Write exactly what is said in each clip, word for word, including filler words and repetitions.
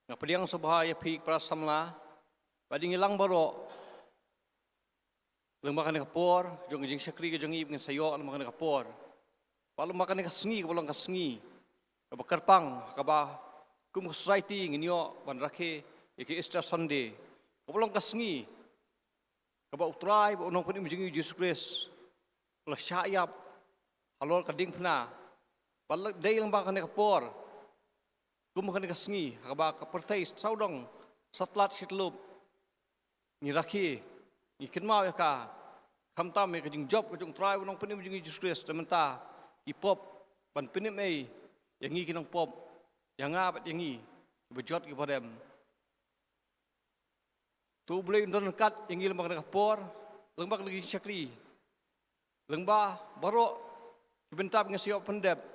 Nga pdiang sngewbha ïa phi ki para samla, ba dang ïalang baroh, lyngba kane ka por jong ka jingshakri ka jong ngi ba ngin sa ïoh lyngba kane ka por, ba lyngba kane ka sngi kaba long ka sngi kaba kyrpang, kaba kum ka society ngin ïoh ban rakhe ïa ka Easter Sunday, kaba long ka sngi kaba U Trai bad U Nongpynim jong ngi Jisu Khrist u la shah ïap halor ka diengphna. Bad la dei lyngba kane ka por, kum kane ka sngi, ha kaba ka pyrthei sawdong sa tlot shi tyllup, ngi rakhe, ngi kynmaw ïa ka, khamtam ïa ka jingjop ka jong U Trai bad U Nongpynim jong ngi Jisu Khrist. Te mynta ki pop ban pynim ei ïa ngi ki nongpop, ïa nga bad ïa ngi, kiba jot kiba rem. To U Blei un don ryngkat ïa ngi lyngba kane ka por, lyngba kane ka jingshakri, lyngba baroh ki bynta ba ngin sa ïoh pyndep.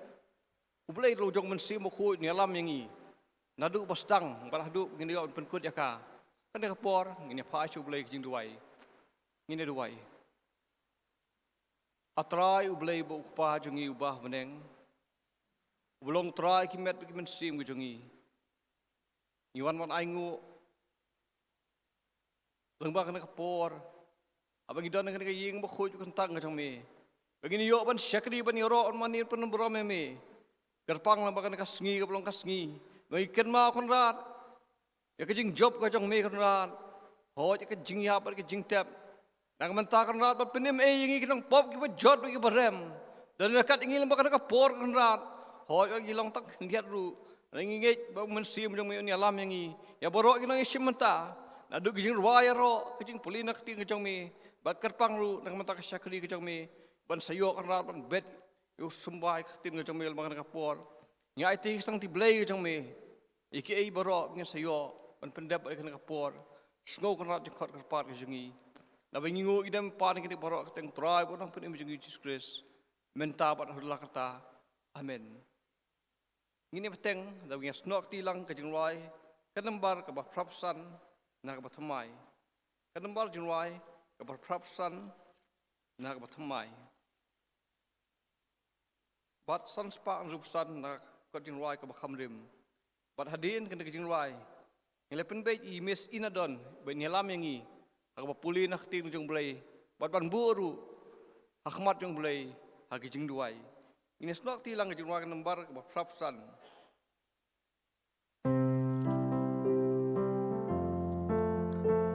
U Blei ruh jong U Mynsiem Bakhuid un ïalam ïa ngi naduh ba sdang bad haduh ba ngin ïoh pynkut ïa ka. Kane ka por ngin ïa phai sha U Blei ka jingduwai. Ngin ïa duwai. A Trai U Blei bad U Kpa jong ngi uba ha bneng, uba long Trai ki met bad ki mynsiem ka jong ngi, ngi wan ban ainguh lyngba kane ka por, haba ngi don ha kane ka ïing bakhuid kyntang ka jong me, ba ngin ïoh ban shakri, ban ïaroh, ban mane, ban pynburom ïa me. Kyrpang lyngba kane ka sngi kaba long ka sngi, ba ngi kynmaw Kynrad ïa ka jingjop ka jong me Kynrad. Hooid, ïa ka jingïap bad ka jingtep, na ka bynta Kynrad ban pynim ei ïa ngi ki nongpop kiba jot bad kiba rem. Don ryngkat ïa ngi lyngba kane ka por Kynrad. Hooid, ba ngi long tang khyndiat ruh, ngi ngeit ba U Mynsiem jong me un ïalam ïa ngi, ïa baroh ki nongïashim bynta, naduh ki jingrwai ïaroh, ki jingpule na ka ktien ka jong me, bad kyrpang ruh na ka bynta ka shakri ka jong me, ban sa ïoh Kynrad ban bet ïa u symbai ka ktien ka jong me lyngba kane ka por. Ngi aiti ki sangti Blei ka jong me ïa kiei baroh ba ngin sa ïoh ban pyndep ïa kane ka por. Sngew Kynrad jingkhot kyrpad ka jong ngi, naba ngi nguh ngi dem pan ïa kine baroh ha ka kyrteng U Trai bad U Nongpynim jong ngi Jisu Khrist, mynta bad ha la karta. Amen. Ngin ïa bteng da ba ngin ïa snoh kti lang ka jingrwai ka nambar kaba phra phew san na kaba thymmai. Ka nambar jingrwai kaba phra phew san na kaba thymmai. Bad san spah hynriew phew san na ka kot jingrwai kaba kham rim. Bad hadien kane ka jingrwai, ngi la pynbeit ïa i Miss Inadon ba in ïalam ïa ngi ha kaba pule na ka ktien jong U Blei, bad ban buh ruh ha khmat jong U Blei ha ka jingduwai. Ngin ïa snoh kti lang ka jingrwai ka nambar kaba phra phew san.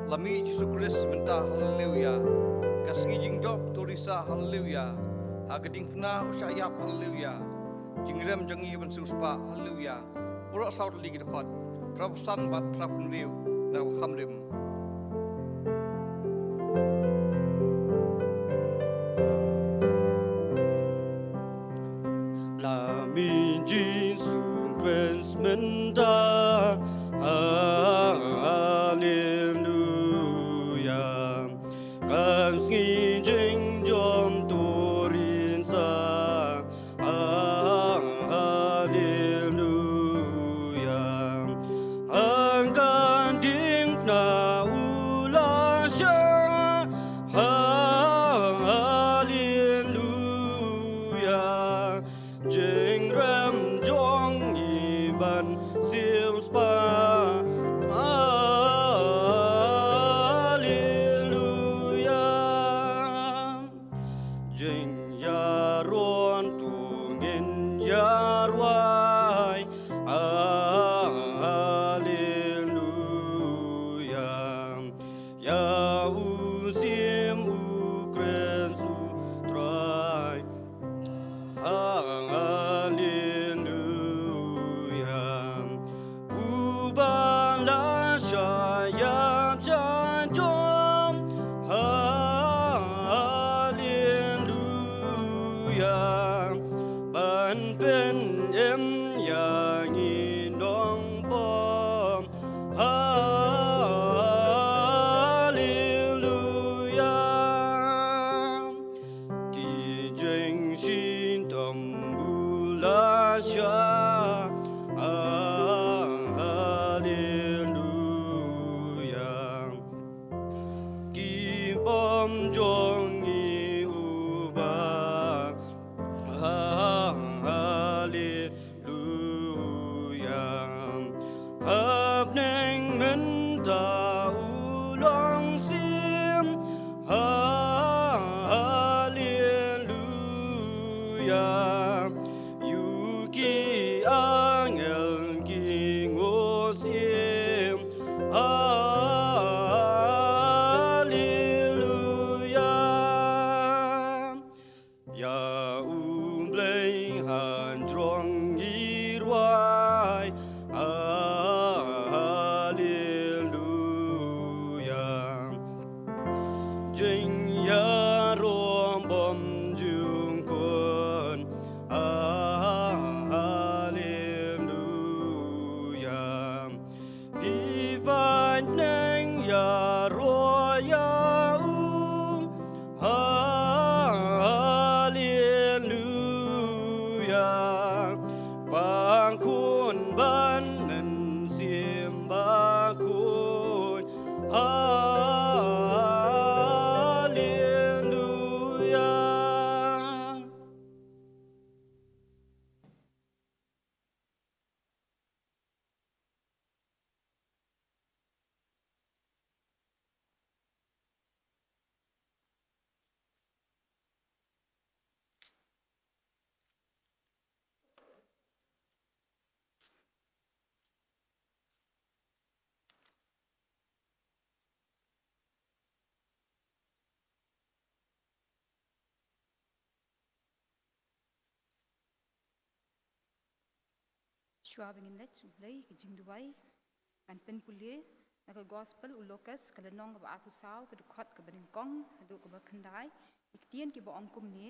La mih Jisu Khrist mynta, haleluya. Ka sngi jingjop to risa, haleluya. Ha ka diengphna u shah ïap, haleluya. Jingrem jong ngi ban siewspah, haleluya. Baroh saw tylli ki dkhot, phra phew san bad phra phew hynriew na kaba kham rim. La mih Jisu Khrist mynta, haleluya. Ka sngi jingjop to risa, haleluya. Ha ka diengphna u la shah, haleluya. Jingrem jong ngi ban siewspah, haleluya. Jingïaroh to ngin ïarwai, haleluya. Ïa u Syiem U Khrist U Trai, haleluya. Uba la Haleluya. Jingïaroh bym jukut. Haleluya. Phi pynbeit ïaroh ïa u. Haleluya. Ba khun bad mynsiem bakhraw. Haleluya. Shuwa ba ngin leit sha U Blei, ka jingduwai, ngan pynpule na ka Gospel u Lukas, ka lynnong kaba arphew saw, ka dkhot kaba nyngkong haduh kaba khyndai. Ki ktien kiba ong kumne: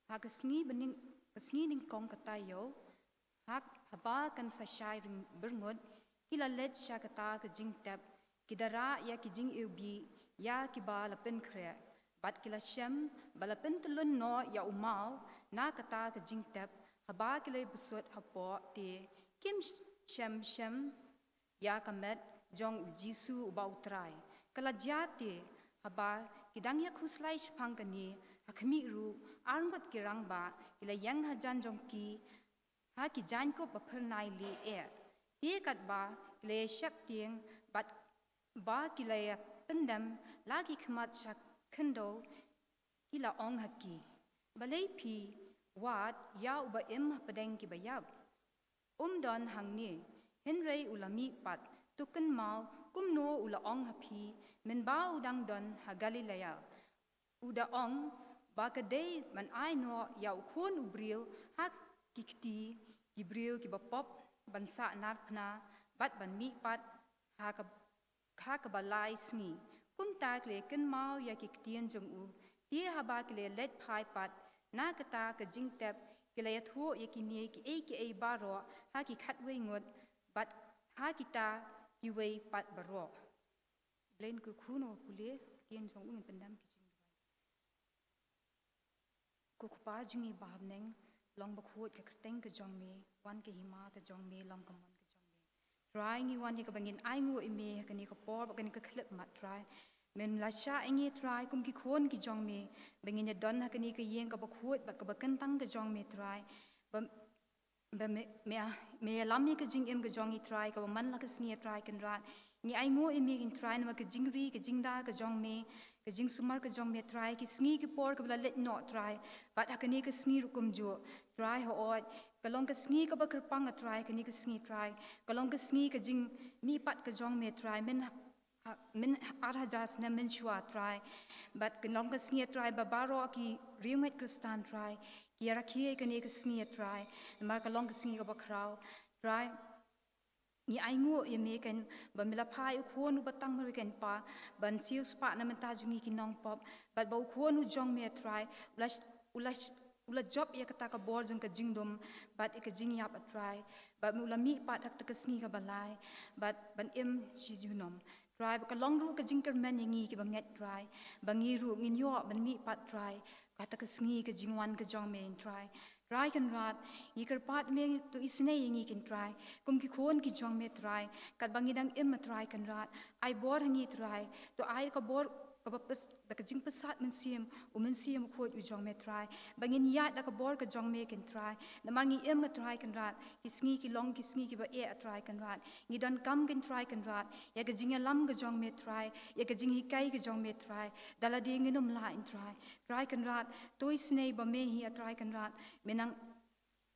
Ha ka sngi ba nyng-, ka sngi nyngkong ka taïew, ha, haba kan sa shai ring byrngut, ki la leit sha kata ka jingtep, ki da rah ïa ki jingïewbih ïa kiba la pynkhreh, bad ki la shem ba la pyntyllun noh ïa u maw na kata ka jingtep, haba ki la ïabsut hapoh, te kim sh-, shem shem ïa ka met jong U Jisu uba U Trai. Ka la jia te, haba ki dang ïakhuslai shaphang kane, ha khmih ruh arngut ki rangbah ki la ïeng hajan jong ki, ha ki jaiñkup ba phyrnai lieh. Te katba ki la ïa sheptieng bad ba ki la ïa pyndem la ki khmat sha khyndew, ki la ong ha ki: Balei phi wad ïa uba im hapdeng kiba ïap? Um don hangne, hynrei u la mihpat. To kynmaw kumno u la ong ha phi mynba u dang don ha Galilea. U da ong ba ka dei ban ai noh ïa u Khun u Briew ha ki kti ki briew kiba pop, ban sah narphna bad ban mihpat ha ka, ha kaba lai sngi. Kumta ki la kynmaw ïa ki ktien jong u. Te haba ki la leit phai pat na kata ka jingtep, ki la ïathuh ïa kine kiei kiei baroh ha ki khatwei ngut bad ha kita kiwei pat baroh. Blei un kyrkhu na u pule, ktien jong u ngin pyndem ki jingduwai. Ko Kpa jong ngi ba ha bneng, long bakhuid ka kyrteng ka jong me, wan ka hima ka jong me, long ka mon ka jong me. Trai, ngi wan ïa kaba ngin ainguh ïa me ha kane ka por bad kane ka khyllipmat, Trai. Men la shah ïa ngi, Trai, kum ki khun ki jong me, ba ngin ïa don ha kane ka ïing kaba khuid bad kaba kyntang ka jong me, Trai. Ba ba me, me, me ïalam ïa ka jingim ka jong ngi, Trai, kaba man la ka sngi, Trai Kynrad. Ngi ainguh ïa me, Trai, namar ka jingri ka jingda ka jong me, ka jingsumar ka jong me, Trai, ki sngi ki por kaba la leit noh, Trai. Bad ha kane ka sngi ruh kumjuh, Trai, hooid, ka long ka sngi kaba kyrpang, Trai, kane ka sngi, Trai. Ka long ka sngi ka jingmihpat ka jong me, Trai. Men ha, ha, men ar hajar snem mynshuwa, Trai. Bad ka long ka sngi, Trai, ba baroh ki riewngeit Khristan, Trai, ki ïarakhe ïa kane ka sngi, Trai. Namar ka long ka sngi kaba khraw, Trai. Ngi ainguh ïa me, Kynrad, ba me la phah ïa u Khun uba tang marwei, Kynrad, ban siewspah na ka bynta jong ngi ki nongpop. Bad ba u Khun u jong me, Trai, u la, u la, u la jop ïa kata ka bor jong ka jingdum bad ïa ka jingïap, Trai. Bad u la mihpat ha kata ka sngi kaba lai bad ban im shi junom. Trai, ba ka long ruh ka jingkyrmen ïa ngi kiba ngeit, Trai, ba ngi ruh ngin ïoh ban mihpat, Trai, kata ka sngi ka jingwan ka jong me, Trai. Trai Kynrad, ngi kyrpad me, to isynei ïa ngi, Kynrad, kum ki khun ki jong me, Trai, katba ngi dang im, Trai Kynrad. Ai bor ha ngi, Trai, to ai ka bor kaba pys-, da ka jingpyrsad mynsiem, u Mynsiem Bakhuid u jong me, Trai. Ba ngin ïaid da ka bor ka jong me, Kynrad. Namar ngi im, Trai Kynrad, ki sngi ki long ki sngi kiba eh, Trai Kynrad. Ngi donkam, Kynrad, Trai Kynrad, ïa ka jingïalam ka jong me, Trai, ïa ka jinghikai ka jong me, Trai. Da lade ngin ym lah, Trai. Trai Kynrad, to isynei ba me hi, Trai Kynrad, men nang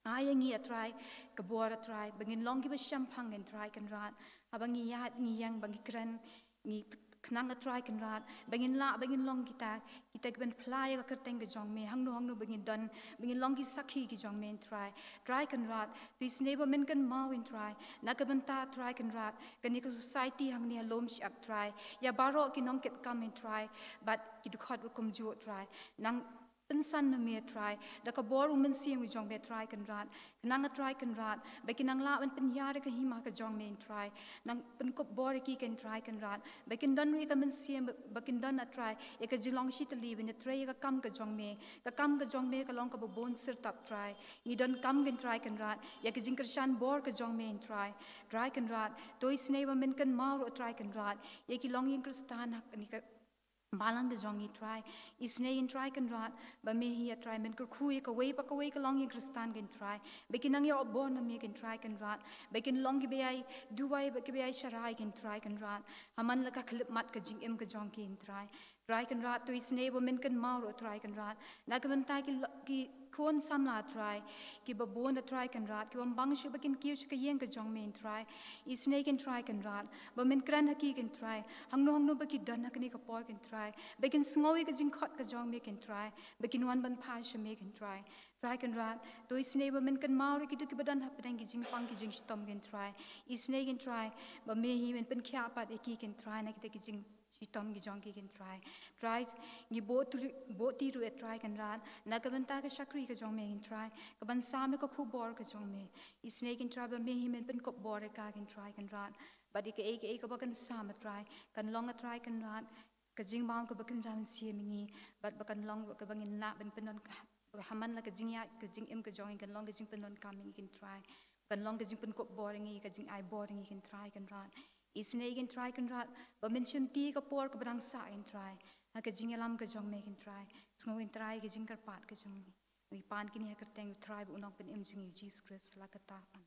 ai ïa ngi, Trai, ka bor, Trai, ba ngin long kiba shemphang, Trai Kynrad. Haba ngi ïaid, ngi ïeng, ba ngi kren, ngi Khnang A Trai Kynrad, ba ngin lah, ba ngin long kita, kita kiban phla ïa ka kyrteng ka jong me, hangno hangno ba ngin don, ba ngin long ki sakhi ki jong me Trai. Trai Kynrad, to isynei ba men kynmaw Trai, na ka bynta Trai Kynrad, kane ka society hangne ha Lum Shyiap Trai, ïa baroh ki nongkitkam Trai, bad ki dkhot ruh kumjuh Trai. Nang pynsan na me Trai, da ka bor u Mynsiem u jong me Trai Kynrad. Khnang A Trai Kynrad, ba kin nang lah ban pynhiar ïa ka hima ka jong me Trai. Nang pynkup bor ïa ki Trai Kynrad. Ba kin don ruh ïa ka mynsiem, ba kin don A Trai, ïa ka jinglong shitylli, ban ïatrei ïa ka kam ka jong me. Ka kam ka jong me ka long kaba bun syrtap Trai. Ngi donkam Trai Kynrad, ïa ka jingkyrshan bor ka jong me Trai. Trai Kynrad, to isynei ba men kynmaw ruh Trai Kynrad, ïa ki longïing Khristan ha kane ka balang ka jong ngi Trai. Isynei Trai Kynrad, ba me hi A Trai men kyrkhu ïa kawei pa kawei ka longïing Khristan Trai. Ba kin nang ïoh bor na me Trai Kynrad. Ba kin long kiba ïai duwai, ba kiba ïai sharai Trai Kynrad. Ha man la ka khyllipmat ka jingim ka jong ki Trai. Trai Kynrad, to isynei ba men kynmaw ruh Trai Kynrad. Na ka bynta ki lo-, ki khun samla Trai, kiba bun A Trai Kynrad, ki bym bang shuh ba kin kiew sha ka ïing ka jong me Trai. Isynei Trai Kynrad, ba men kren ha ki Trai, hangno hangno ba ki don ha kane ka por Trai, ba kin sngew ïa ka jingkhot ka jong me Trai, ba kin wan ban phai sha me Trai. Trai Kynrad, to isynei ba men kynmaw ruh kito kiba don hapdeng ki jingpang ki jingshitom Trai. Isynei Trai, ba me hi men pynkhiah pat ïa ki Trai na kita ki jing shitom ki jong ki Trai. Trai, ngi buh tu-, buh ti ruh Trai Kynrad, na ka bynta ka shakri ka jong me Trai, kaban sam ïa ka khubor ka jong me. Isynei Trai ba me hi men pynkup bor ïa ka Trai Kynrad. Bad ïa kaei kaei kaba kan sam Trai, kan long Trai Kynrad, ka jingbam kaba kan jam siem ïa ngi, bad ba kan long ruh kaba ngin lah ban pyndonkam, ba ha man la ka jingïaid, ka jingim ka jong ngi kan long ka jingpyndonkam ïa ngi Trai. Kan long ka jingpynkup bor ïa ngi, ka jingai bor ïa ngi Trai Kynrad. Isynei Trai Kynrad, ba men shim ti ka por kaba dang sah Trai. Ha ka jingïalam ka jong me Trai. Sngew Trai ka jingkyrpad ka jong ngi. Ngi pan kine ha ka kyrteng U Trai bad U Nongpynim jong ngi U Jisu Khrist la katta. Amen.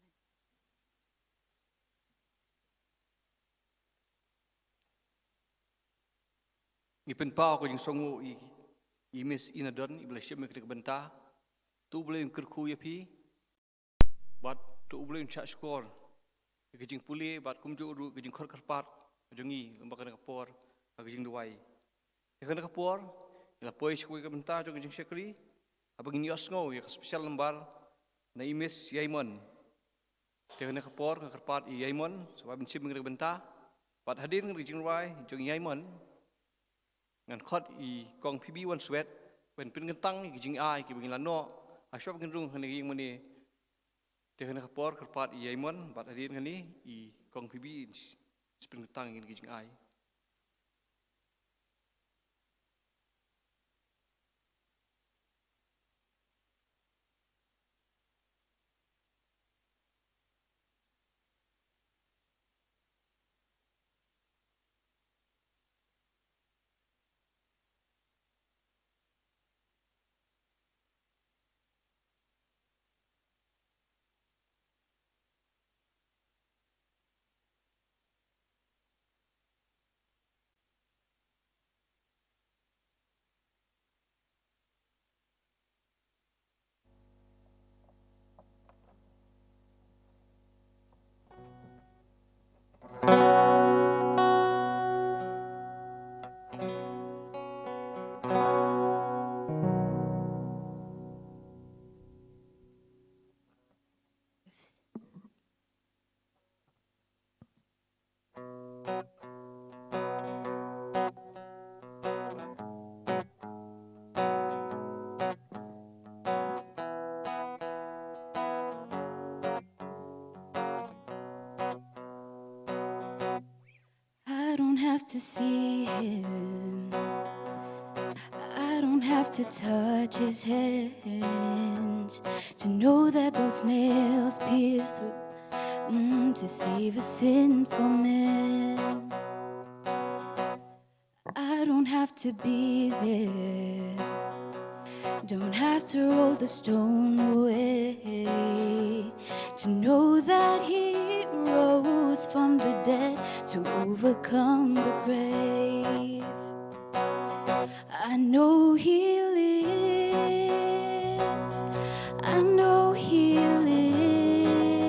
Ngi pynpaw ka jingsngewnguh ïa i Miss Inadon, iba la shim ïa kane ka bynta. To U Blei un kyrkhu ïa phi. Bad to U Blei un shah shkor ïa ka jingpule, bad kumjuh ruh ka jingkhot kyrpad ka jong ngi, lyngba kane ka por, ha ka jingduwai. Te kane ka por, ngi la poi sha kawei ka bynta jong ka jingshakri, haba ngin ïohsngew ïa ka special number na i Miss Ïaimon. Te kane ka por, nga kyrpad ïa i Ïaimon, sa wan ban shim ïa kane ka bynta, bad hadien kane ka jingrwai jong i Ïaimon, ngan khot i Kong Phoebe Wanswet, ban pynkyntang ïa ka jingai, kiba ngi la noh, ha shwa ba ngin rung ha kane ka ïing mane. Te kane ka por, kyrpad ïa i Ïaimon, bad hadien kane, i Kong Phoebe, sa pynkyntang ïa kane ka jingai. I don't have to see him. I don't have to touch his hands to know that those nails pierced through, mm, to save a sinful man. I don't have to be there. Don't have to roll the stone away to know that he rose from the dead to overcome the grave. I know he lives. I know he lives.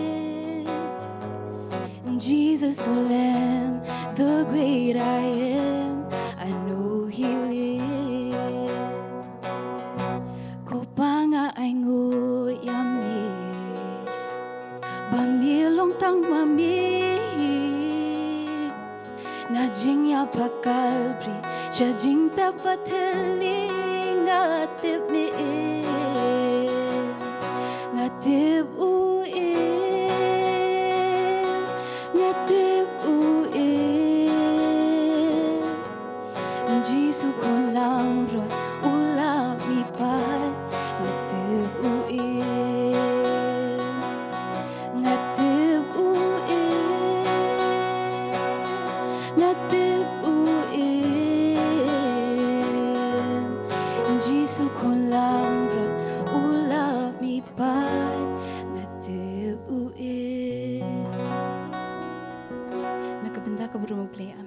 And Jesus the Lamb, the great I am, I know He lives. Ko Pa, nga ainguh ïa me, ba me long tang ma me. Na jingïapakal briew sha jingtep ba thylli, nga tip me, nga tip u im, nga tip u im. Jisu khun langbrot u la mih pat, nga tip u im, nga tip u im, nga tip u im. Jisu khun langbrot u la mih pat, nga tip u im. Na ka bynta ka burom U Blei, amen.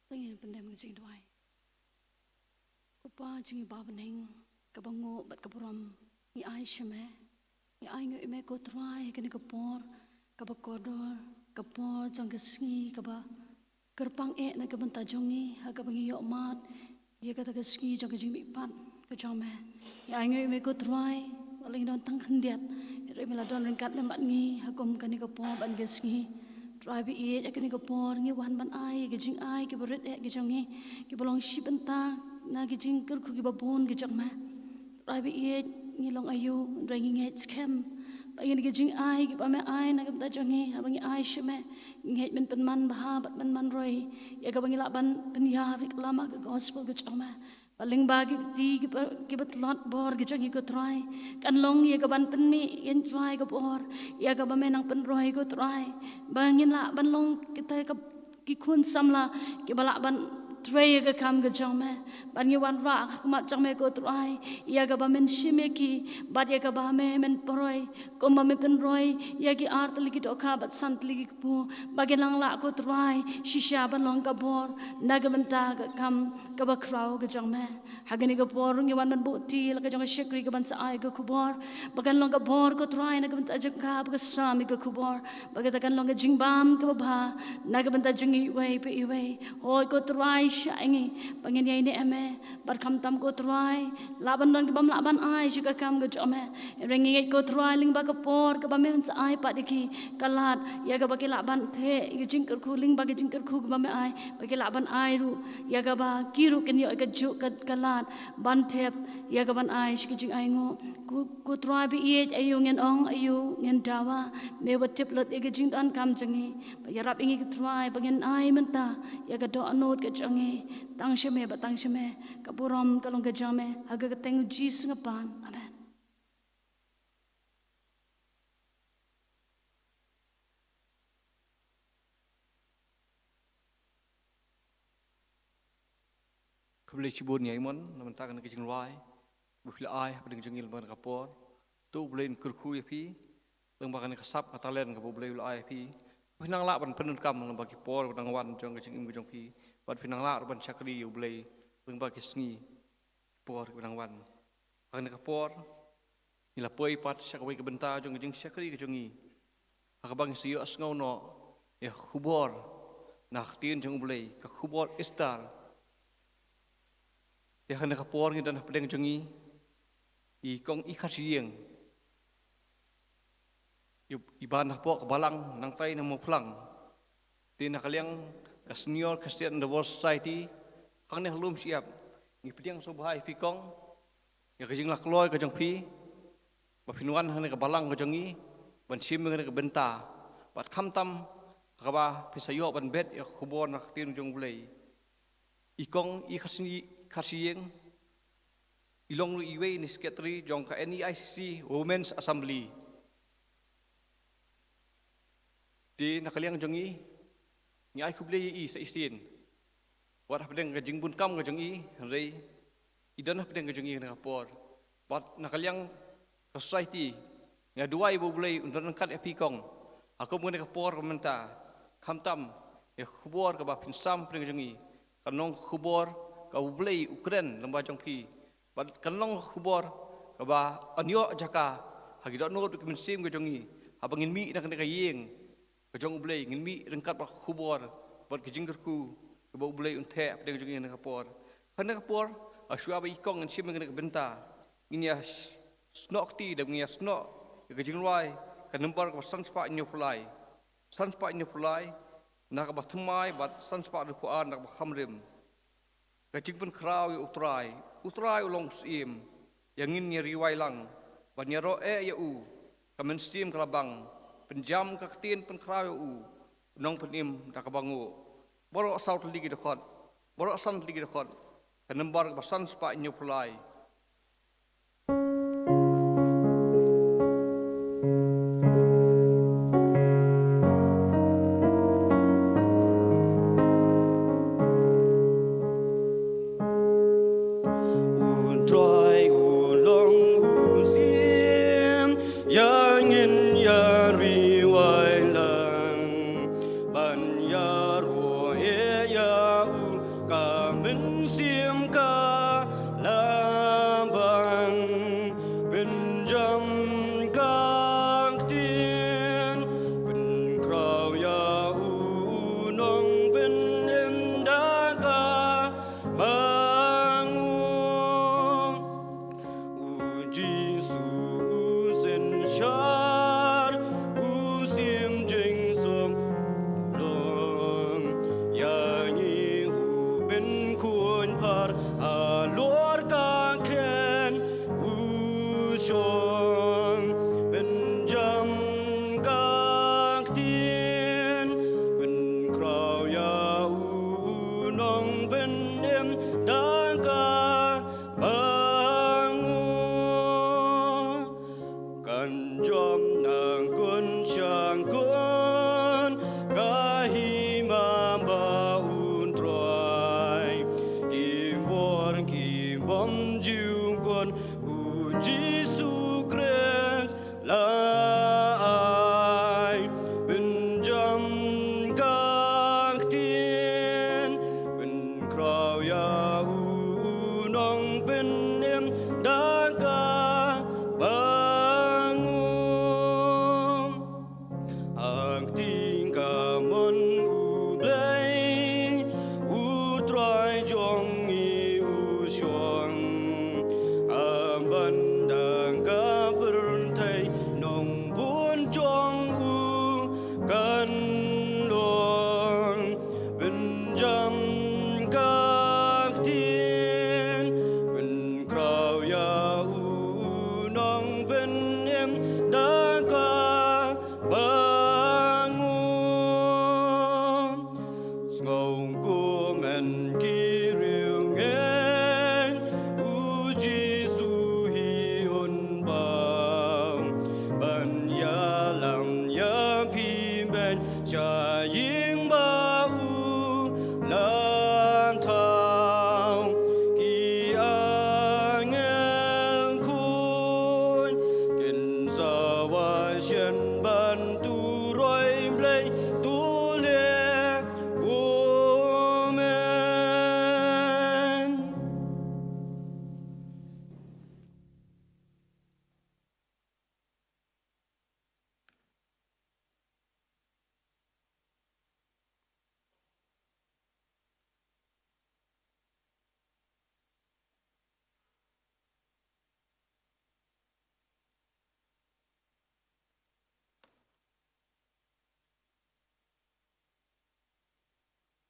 To ngin pyndem ka jingduwai. Ko Pa jong ngi ba ha bneng, kaba nguh bad ka burom ngi ai sha me. Ngi ainguh ïa me ko Trai ha kane ka por kaba kordor, ka por jong ka sngi kaba kyrpang eh na ka bynta jong ngi, ha kaba ngi ïohmad ïa kata ka sngi jong ka jingmihpat ka jong me. Ngi ainguh ïa me ko Trai, wat la ngi don tang khyndiat, hynrei me la don ryngkat lem bad ngi ha kum kane ka por bad ka sngi. Trai ba ïeit, ha kane ka por ngi wan ban ai ïa ka jingai kaba rit eh ka jong ngi, kiba long shi bynta na ka jingkyrkhu kaba bun ka jong me. Trai ba ïeit, ngi long aïu, hynrei ngi ngeit skhem ba ïa kine ki jingai kiba me ai na ka bynta jong ngi, haba ngi ai sha me, ngi ngeit men pynman bha bad men pynroi ïa kaba ngi lah ban pynïar ïa ka lama ka gospel ka jong me. Bad lyngba ki kti kiba, kiba tlot bor ki jong ngi ko Trai, kan long ïa kaban pynmih ïa Trai ka bor, ïa kaba me nang pynroi ko Trai, ba ngin lah ban long kita ka, ki khun samla kiba lah ban trei ïa ka kam ka jong me. Bad ngi wanrah ha khmat jong me ko Trai, ïa kaba men shim ïa ki, bad ïa kaba me men pynroi, kumba me pynroi ïa ki ar tylli ki dohkha bad san tylli ki kpu, ba kin nang lah ko Trai shisha ban long ka bor na ka bynta ka kam kaba khraw ka jong me. Ha kane ka por ngi wan ban buh kti la ka jong ka shakri kaban sa ai ka khubor, ba kan long ka bor ko Trai na ka bynta jong ka, ba ka sam ïa ka khubor, ba kata kan long ka jingbam kaba bha na ka bynta jong ngi iwei pa iwei. Hooid ko Trai, shah ïa ngi ba ngin ïaineh ha me, bad khamtam ko Trai, lah ban don ki bym lah ban ai sha ka kam ka jong me, hynrei ngi ngeit ko Trai, lyngba ka por kaba men sa ai pat ïa ki, ka lad ïa kaba ki lah ban theh ïa ka jingkyrkhu, lyngba ka jingkyrkhu kaba me ai, ba ki lah ban ai ruh ïa kaba ki ruh kin ïoh ïa kajuh ka, ka lad ban thep ïa kaban ai sha ka jingainguh. Ko, ko Trai ba ïeit, aïu ngin ong, aïu ngin dawa, me wat tip lut ïa ka jingdonkam jong ngi. Ba ïarap ïa ngi ko Trai ba ngin ai mynta ïa ka dohnud ka jong ngi, tang sha me bad tang sha me. Ka burom ka long ka jong me. Ha ka kyrteng U Jisu nga pan. Amen. Khublei shibun ïa i mon na bynta kane ka jingrwai ba phi la ai hapdeng jong ngi lyngba kane ka por. To U Blei un kyrkhu ïa phi lyngba kane ka sap ka talent kaba U Blei u la ai ïa phi, ba phin nang lah ban pyndonkam lyngba ki por ba dang wan jong ka jingim ka jong phi, bad phin nang lah ruh ban shakri ïa U Blei lyngba ki sngi, ki por kiba dang wan. Ha kane ka por ngi la poi pat sha kawei ka bynta jong ka jingshakri ka jong ngi, ha kaba ngi sa ïohsngew noh ïa ka khubor na ka ktien jong U Blei, ka khubor Easter. Ïa kane ka por ngi don hapdeng jong ngi i Kong Ikharshiliang, i, i ban hapoh ka balang nangtai na Mawphlang. Te na ka liang ka Senior Christian Endeavour Society, hangne ha Lum Shyiap, ngi pdiang sngewbha ïa phi kong ïa ka jinglakhloh ka jong phi ba phin wan hangne ka balang ka jong ngi ban shim ïa kane ka bynta, bad khamtam ha kaba phin sa ïoh ban bet ïa ka khubor na ka ktien jong U Blei. I kong i Kharshiing i long ruh iwei na i secretary jong ka N E I C C Women's Assembly. Te na ka liang jong ngi, ngi ai khublei ïa i sa shisien wat hapdeng ka jingbunkam ka jong i, hynrei i don hapdeng ka jong i ha kane ka por. Bad na ka liang ka society, nga duwai ba U Blei un don ryngkat ïa phi kong ha kum kane ka por ka mynta. Khamtam ïa ka khubor kaba phin sam hapdeng ka jong i, kan long ka khubor kaba U Blei u kren lyngba jong phi. Bad kan long ka khubor kaba yn ïoh jaka ha ki dohnud ki mynsiem ka jong ngi, haba ngin mih na kane ka ïing ka jong U Blei, ngin mih ryngkat bad ka khubor bad ka jingkyrkhu kaba U Blei un theh hapdeng jong ngi ha kane ka por. Ha kane ka por, ha shuwa ba i kong ngin shim ïa kane ka bynta, ngin ïa snoh kti, da ngin ïa snoh ïa ka jingrwai ka number kaba san spah hynñiew phew lai, san spah hynñiew phew lai na kaba thymmai bad san spah hynñiew phew ar na kaba khamrim. Ka jingpynkhraw ïa U Trai. U Trai u long u syiem, ïa ngin ïa riwai lang ban ïaroh eh ïa u. Ka mynsiem ka la bang, pynjam ka ktien pynkhraw ïa u, u nongpynim da kaba nguh. Baroh saw tylli ki dkhot, baroh san tylli ki dkhot, ka number kaba san spah hynñiew phew lai. U Trai u long u syiem, ïa ngin ïa riwai lang ban ïaroh eh ïa u. Ka mynsiem ka la bang, pynjam ka ktien, pynkhraw ïa u nongpynim da kaba nguh. U Jisu u synshar, u syiem jingsuk long, ïa ngi u pynkhun phar halor ka khen u shong. Pynjam ka ktien, pynkhraw ïa u nongpynim da ka ba nguh. Kan jop na kun sha kun ka hima ba U Trai. Ki bor ki bym ju khot U Jisu Khrist. La ai, pynjam ka ktien, pynkhraw ïa u nongpynim da kaba nguh. Ha kti kamon U Blei, U Trai jong ngi u shong. Ha ban da ka pyrthei nongbun jong u kan long. Pynjam ka ktien, pynkhraw ïa u nongpynim da ka ba nguh. Sngewkhia men ki riewngeit, U Jisu hi un paw. Ban ïalam ïa phi beit sha ïing ba u la thaw. Ki angel khuid kin sa wah shen ban turoi Blei, to leh kumne.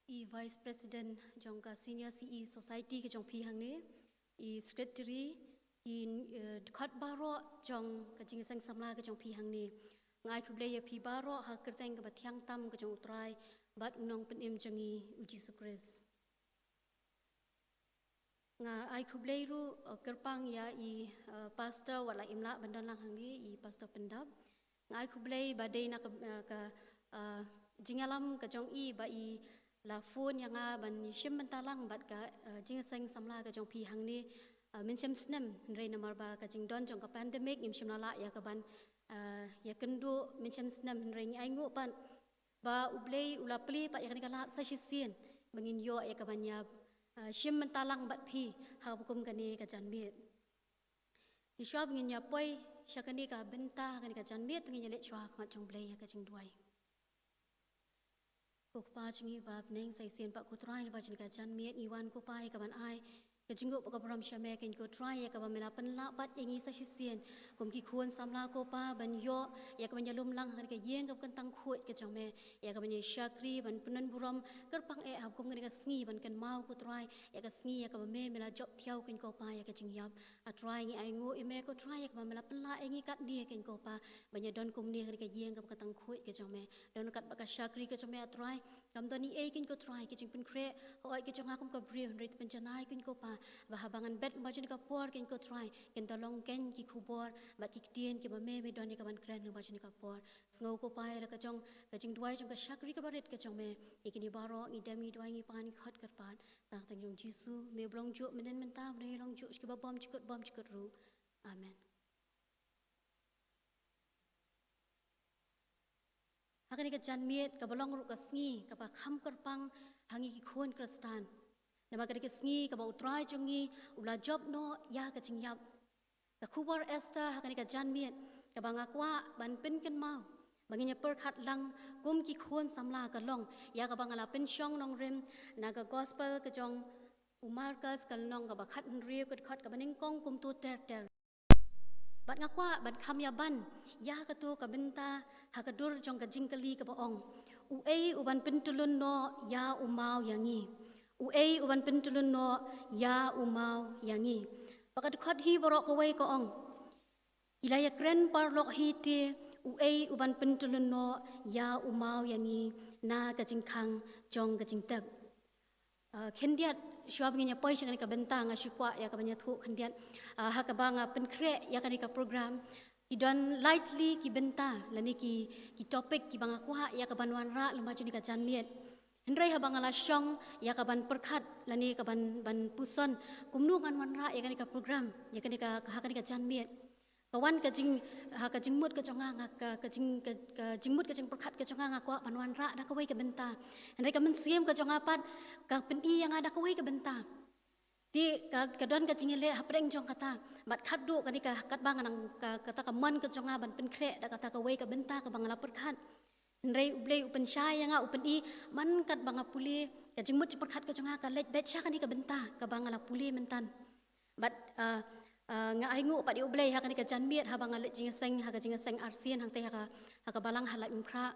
I Vice President jong ka Senior C E Society ka jong phi hangne, i Secretary, i, eh, dkhot baroh jong ka jingïaseng samla ka jong phi hangne. Nga ai khublei ïa phi baroh ha ka kyrteng kaba thiang tam ka jong U Trai bad U Nongpynim jong ngi U Jisu Khrist. Nga ai khublei ruh, eh, kyrpang ïa i, eh, pastor wat la im lah ban don lang hangne, i Pastor Pyndap. Nga ai khublei ba dei na ka, eh, ka, eh, jingïalam ka jong i ba i la phone ïa nga ban ïashim bynta lang bad ka, eh, jingïaseng samla ka jong phi hangne, eh, mynshem snem, hynrei namar ba ka jingdon jong ka pandemic ngim shym la lah ïa ka ban, eh, ïakynduh mynshem snem, hynrei ngi ainguh pat ba U Blei u la plie pat ïa kane ka lad sa shisien ba ngin ïoh ïa ka ban ïa, eh, shim bynta lang bad phi ha ka kum kane ka janmiet. Ngi shuwa ba ngin ïa poi sha kane ka bynta ha kane ka janmiet, to ngin ïa leit shuwa ha khmat jong U Blei ïa ka jingduwai. Ko Kpa jong ngi ba ha bneng, sa shisien pat ko Trai, lyngba jong kane ka janmiet ngi wan ko Pa ïa ka ban ai ka jingïoh bad ka burom sha me, keiñ ko Trai, ïa kaba me la pynlah pat ïa ngi sa shisien kum ki khun samla ko Pa ban ïoh ïa ka ban ïalum lang ha kane ka ïing kaba kyntang khuid ka jong me, ïa ka ban ïa shakri ban pyndon burom kyrpang eh ha kum kane ka sngi ban kynmaw ko Trai ïa ka sngi ïa kaba me, me la jop thiaw, keiñ ko Pa, ïa ka jingïap. A Trai, ngi ainguh ïa me ko Trai ïa kaba me la pynlah ïa ngi katne, keiñ ko Pa, ban ïa don kumne ha kane ka ïing kaba kyntang khuid ka jong me. Don katba ka shakri ka jong me, a Trai, kam don ei ei, keiñ ko Trai, ka jingpynkhreh hooid ka jong nga kum ka briew, hynrei to pynjanai, keiñ ko Pa, ba haba ngan bet lyngba jong kane ka por, keiñ ko Trai, kin da long keiñ ki khubor bad ki ktien kiba me, me don ïa ka ban kren lyngba jong kane ka por. Sngew ko Pa ïa la ka jong ka jingduwai jong ka shakri kaba rit ka jong me. Ïa kine baroh ngi dem ngi duwai ngi pan ngi khot kyrpad tang tang jong U Jisu, me ba long juh mynhynnin mynta, ba dei long juh sha kiba bymjukut bymjukut ruh. Amen. Ha kane ka janmiet kaba long ruh ka sngi kaba kham kyrpang ha ngi ki khun Khristan. Namar kane ka sngi kaba U Trai jong ngi u la jop noh ïa ka jingïap. Ka khubor Esther ha kane ka janmiet kaba nga kwah ban pynkynmaw ba ngin ïa pyrkhat lang kum ki khun samla ka long ïa kaba nga la pynshong nongrim na ka Gospel ka jong u Markos, ka lynnong kaba khathynriew, ka dkhot kaba nyngkong kumto ter ter. Bad nga kwah ban kham ïa ban ïa kato ka bynta ha ka dur jong ka jingkylli kaba ong, uei u ban pyntylun noh ïa u maw ïa ngi? Uei u ban pyntylun noh ïa u maw ïa ngi? Bad ka dkhot hi baroh kawei ka ong, i la ïakren paralok hi te, uei u ban pyntylun noh ïa u maw ïa ngi na ka jingkhang jong ka jingtep? Ah, khyndiat, shuwa ba ngin ïa poi sha kane ka bynta, nga shu kwah ïa ka ban ïathuh khyndiat. Ah, ha kaba nga pynkhreh ïa kane ka program, ki don lightly ki bynta lane ki, ki topic kiba nga kwah ïa ka ban wanrah lyngba jong kane ka janmiet. Hynrei haba nga la shong ïa ka ban pyrkhat lane ka ban, ban puson kumno ngan wanrah ïa kane ka program, ïa kane ka, ha kane ka janmiet, ka wan ka jing, ha ka jingmut ka jong nga, nga ka, ka jing, ka, ka jingmut ka jingpyrkhat ka jong nga, nga kwah ban wanrah da kawei ka bynta. Hynrei ka mynsiem ka jong nga pat ka pyni ïa nga da kawei ka bynta. Te ka, ka don ka jingïaleh hapdeng jong kata. Bad khatduh kane ka, katba nga nang ka, kata ka mon ka jong nga ban pynkhreh da kata kawei ka bynta kaba nga la pyrkhat. Hynrei U Blei u pynshai ïa nga, u pyni man katba nga pule, ka jingmut jingpyrkhat ka jong nga ka leit beit sha kane ka bynta kaba nga la pule mynta. Bad, ah, ah, nga ainguh pat ïa U Blei ha kane ka janmiet haba nga leit jingïaseng, ha ka jingïaseng arsien hangtei ha ka, ha ka balang ha Laitumkhrah.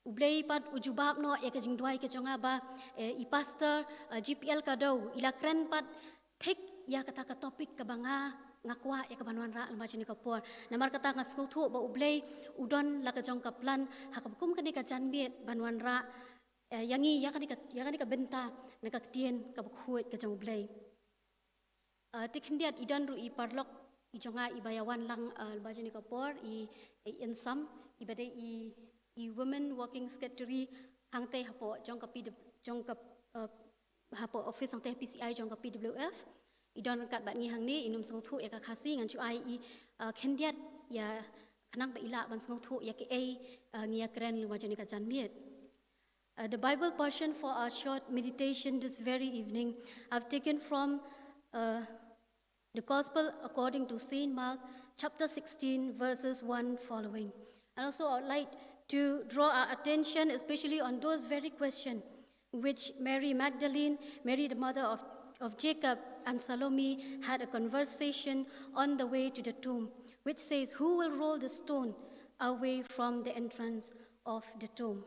U Blei pat u jubab noh ïa ka jingduwai ka jong nga ba, eh, i Pastor, ah, G P L Kadaw i la kren pat thik ïa kata ka topic kaba nga, nga kwah ïa ka ban wanrah lyngba jong kane ka por. Namar kata nga sngewthuh ba U Blei u don la ka jong ka plan ha kaba kum kane ka janmiet ban wanrah, eh, ïa ngi ïa kane ka, ïa kane ka bynta na ka ktien kaba khuid ka jong U Blei. Ah, te khyndiat i don ruh i paralok i jong nga iba ïa wan lang, ah, lyngba jong kane ka por, i, i Insam, iba dei i, i Women Working Secretary hangtei hapoh jong ka P W, jong ka, ah, hapoh office hangtei ha P C I jong ka P W F. I don ryngkat bad ngi hangne, in ym sngewthuh ïa ka Khasi, ngan shu ai i, ah, khyndiat ïa khnang ba i lah ban sngewthuh ïa kaei, ah, ngi ïa kren lyngba jong kane ka janmiet. Uh, the Bible portion for our short meditation this very evening, I've taken from, uh, the Gospel according to Saint Mark, chapter sixteen, verses one following. And also, I would like to draw our attention especially on those very questions which Mary Magdalene, Mary the mother of, of Jacob, and Salome had a conversation on the way to the tomb, which says, "Who will roll the stone away from the entrance of the tomb?"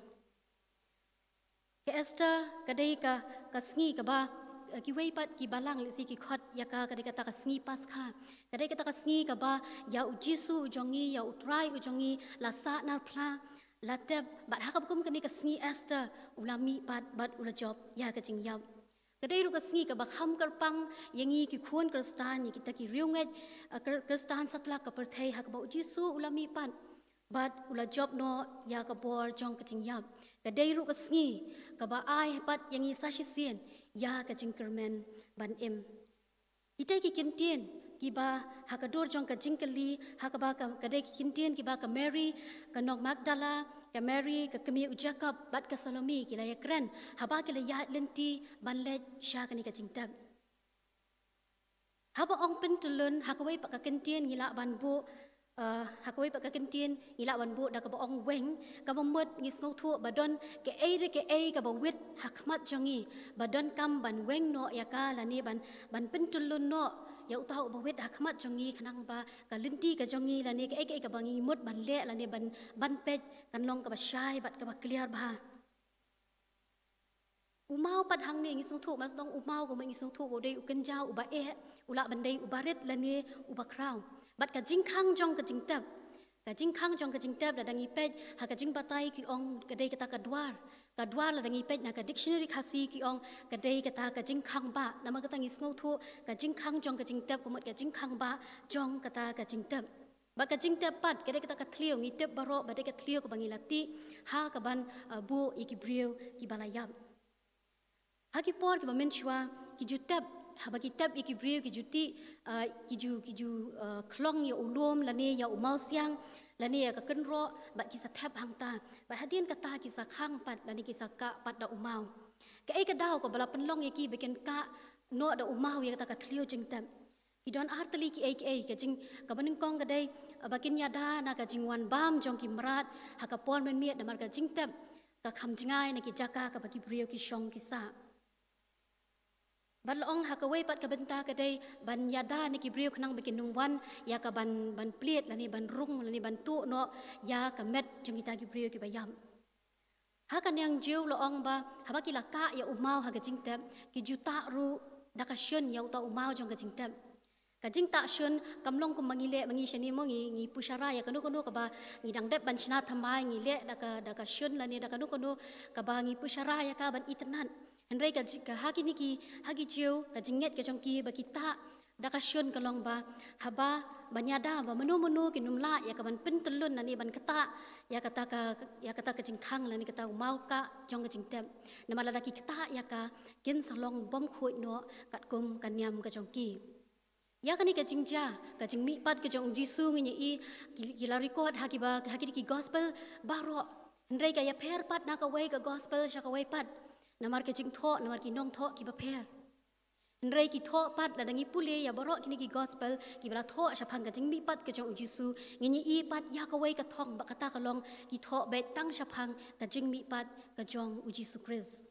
Ka Esther ka dei ka, ka sngi kaba, eh, kiwei pat ki balang lehse ki khot ïa ka, ka dei kata ka sngi Paskha. Ka dei kata ka sngi kaba ïa u Jisu u jong ngi, ïa u Trai u jong ngi, la sah nar phla, la tep, bad ha kaba kum kane ka sngi Esther, u la mih pat, bad u la jop ïa ka jingïap. Ka dei ruh ka sngi kaba kham kyrpang ïa ngi ki khun Khristan, ïa kita ki riewngeit, eh, Khri-, Khristan satlak ka pyrthei, ha kaba u Jisu u la mih pat, bad u la jop noh ïa ka bor jong ka jingïap. Ka dei ruh ka sngi kaba ai pat ïa ngi sa shisien ïa ka jingkyrmen ban im. Kita ki kyntien kiba ha ka dur jong ka jingkylli, ha kaba ka, ka dei ki kyntien kiba ka Mary ka nong Magdala, ka Mary ka kmie u Jakob, bad ka Salome ki la ïakren haba ki la ïaid lynti ban leit sha kane ka jingtep. Haba ong pyntyllun, ha kawei pat ka kyntien ngi lah ban buh, eh, ha kawei pat ka kyntien ngi lah ban buh da kaba ong weng, kaba mut ngi sngewthuh ba don kaei re kaei kaba wit ha khmat jong ngi, ba donkam ban weng noh ïa ka lane ban, ban pyntyllun noh ïa uta uba wit ha khmat jong ngi, khnang ba ka lynti ka jong ngi lane kaei kaei kaba ngi mut ban leh lane ban, ban peit kan long kaba shai bad kaba kliar bha. U maw pat hangne ngi sngewthuh, ma sdang u maw ka mut ngi sngewthuh u dei u kynja uba eh, u lah ban dei uba rit lane uba khraw. Bad ka jingkhang jong ka jingtep. Ka jingkhang jong ka jingtep lada ngi peit ha ka jingbatai ki ong ka dei kata ka dwar. Ka dwar lada ngi peit na ka dictionary Khasi ki ong ka dei kata ka jingkhang ba. Namar kata ngi sngewthuh ka jingkhang jong ka jingtep ka mut ka jingkhang ba jong kata ka jingtep. Bad ka jingtep pat, ka dei kata ka thliew, ngi tip baroh ba dei ka thliew kaba ngi la tih ha kaban, uh, buh ïa ki briew kiba la ïap. Ha ki por kiba mynshuwa, ki ju tep, haba ki tep ïa ki briew, ki ju tih, uh, ki ju, ki ju, uh, khlong ïa u lum lane ïa u mawsiang lane ïa ka kynroh, bad ki sa thep hangta. Bad hadien kata ki sa khang pat lane ki sa kah pat da u maw. Kaei ka daw kaba la pynlong ïa ki ba kin kah noh da u maw ïa kata ka thliew jingtep? Ki don ar tylli kiei kiei, ka jing, kaba nyngkong ka dei, uh, ba kin ïada na ka jingwan bam jong ki mrad ha ka por mynmiet namar ka jingtep ka kham jngai na ki jaka kaba ki briew ki shong ki sah. Bad la ong ha kawei pat ka bynta ka dei ban ïada na ki briew khnang ba kin ym wan ïa kaban, ban plied lane ban rung lane ban tuh noh ïa ka met jong kita ki briew kiba ïap. Ha ka niang Jiw la ong ba haba ki la kah ïa u maw ha ka jingtep, ki ju tah ruh da ka shun ïa uta u maw jong ka jingtep. Ka jingtah shun kam long kumba ngi leh ma ngi shane mo, ngi, ngi pushara ïa kano kano kaba ngi dang dep ban shna thymmai, ngi leh da ka, da ka shun lane da kano kano kaba ngi pushara ïa ka ban itynnad. Hynrei ka ji-, ka ha kine ki, ha ki Jiw, ka jingngeit ka jong ki ba ki tah da ka shun ka long ba haba ban ïada ba mano mano kin ym lah ïa kaban pyntyllun lane ban ktah ïa kata ka, ïa kata ka jingkhang lane kata u maw kah jong ka jingtep. Namar lada ki ktah ïa ka, kin sa long bymkhuid noh katkum ka niam ka jong ki. Ïa kane ka jingjia, ka jingmihpat ka jong u Jisu ngin ïa i, ki, ki la record ha kiba, ha kine ki gospel baroh. Hynrei ka ïapher pat na kawei ka gospel sha kawei pat. Namar ka jingthoh, namar ki nongthoh kiba pher. Hynrei ki thoh pat, lada ngi pule ïa baroh kine ki gospel kiba la thoh shaphang ka jingmihpat ka jong u Jisu, ngin ïa i pat ïa kawei ka thong, bad kata ka long ki thoh beit tang shaphang ka jingmihpat ka jong u Jisu Khrist.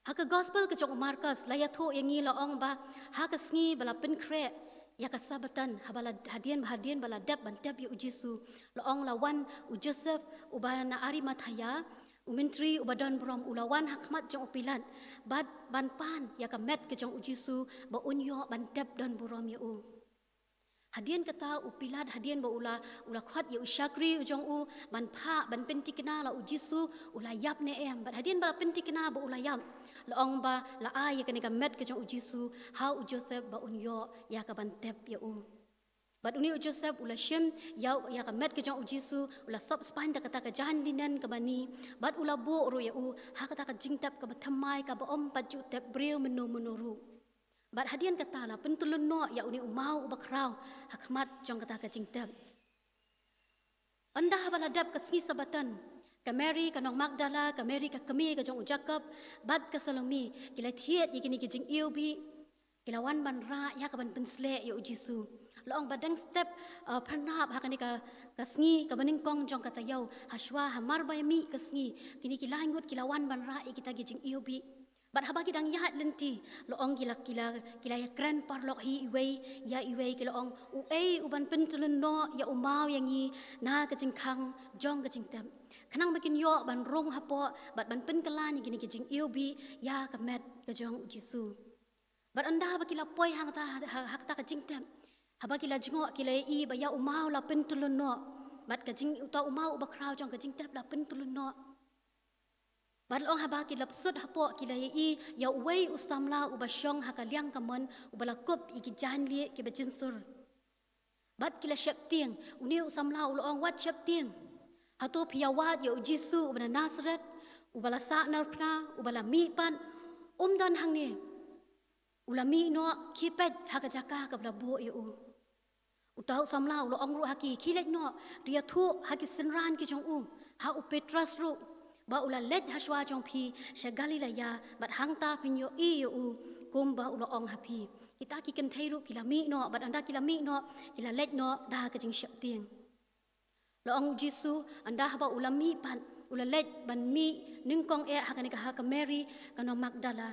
Ha ka gospel ka jong u Markos la ïathuh ïa ngi, la ong ba ha ka sngi ba la pynkhreh ïa ka Sabbaton, haba la, hadien, hadien ba la dep ban tep ïa u Jisu, la ong la wan u Joseph uba na Arimathea, u myntri uba don burom, u la wan ha khmat jong u Pilat, bad ban pan ïa ka met ka jong u Jisu ba un ïoh ban tep don burom ïa u. Hadien kata u Pilat, hadien ba u la, u la khot ïa u shakri u jong u ban phah, ban pynthikna la u Jisu u la ïap ne em. Bad hadien ba la pynthikna ba u la ïap, la ong ba la ai ïa kane ka met ka jong u Jisu ha u Joseph ba un ïoh ïa kaban tep ïa u. Bad une u Joseph u la shim ïa, ïa ka met ka jong u Jisu, u la sop spine da kata ka jaiñ linen kaba ni, bad u la buh ruh ïa u ha kata ka jingtep kaba thymmai kaba ym pat ju tep briew mynno mynno ruh. Bad hadien kata la pyntyllun noh ïa une u maw uba khraw ha khmat jong kata ka jingtep. Ynda haba la dep ka sngi Sabbaton, ka Mary ka nong Magdala, ka Mary ka kmie ka jong u Jakob, bad ka Salome, ki la thied ïa kine ki jingiwbih, ki la wan ban rah ïa kaban pynsleh ïa u Jisu. La ong ba dang step, uh, phyrnap ha kane ka, ka sngi kaba nyngkong jong ka taïew, hashwa hamar ba ïa mih ka sngi, kine ki lai ngut ki la wan ban rah ïa kita ki jingiwbih. Bad haba ki dang ïaid lynti, la ong ki la, ki la, ki la ïakren paralok hi iwei ïa iwei, ki la ong, uei uban pyntyllun noh ïa u maw ïa ngi na ka jingkhang jong ka jingtep? Khnang ba kin ïoh ban rung hapoh bad ban pynkylla ïa kine ki jingïewbih ïa ka met ka jong u Jisu. Bad ynda ba ki la poi hangta ha, ha, ha kata ka jingtep, haba ki la jngoh ki la ïohi ba ïa u maw la pyntyllun noh. Bad ka jing, uta u maw uba khraw jong ka jingtep la pyntyllun noh. Bad long haba ki la psut hapoh ki la ïohi ïa uwei u samla uba shong ha ka liang kamon uba la kup ïa ki jaiñlieh kiba jynsur. Bad ki la sheptieng, une u samla u la ong, wat sheptieng. Hato phi ïa wad ïa u Jisu uba na Nasareth, uba la sahnarphna, uba la mihpat? Um don hangne. U la mih noh, khie peit ha ka jaka kaba la buh ïa u. Uta u samla u la ong ruh ha ki, khie leit noh, to ïathuh ha ki synran ki jong u, ha u Petros ruh, ba u la leit ha shuwa jong phi sha Galilea, bad hangta phin ïohi ïa u kumba u la ong ha phi. Kita ki kynthei ruh ki la mih noh, bad ynda ki la mih noh, ki la leit noh da ka jingsheptieng. La ong u Jisu, ynda haba u la mihpat, u la leit ban mih nyngkong eh ha kane ka, ha ka Mary ka nong Magdala.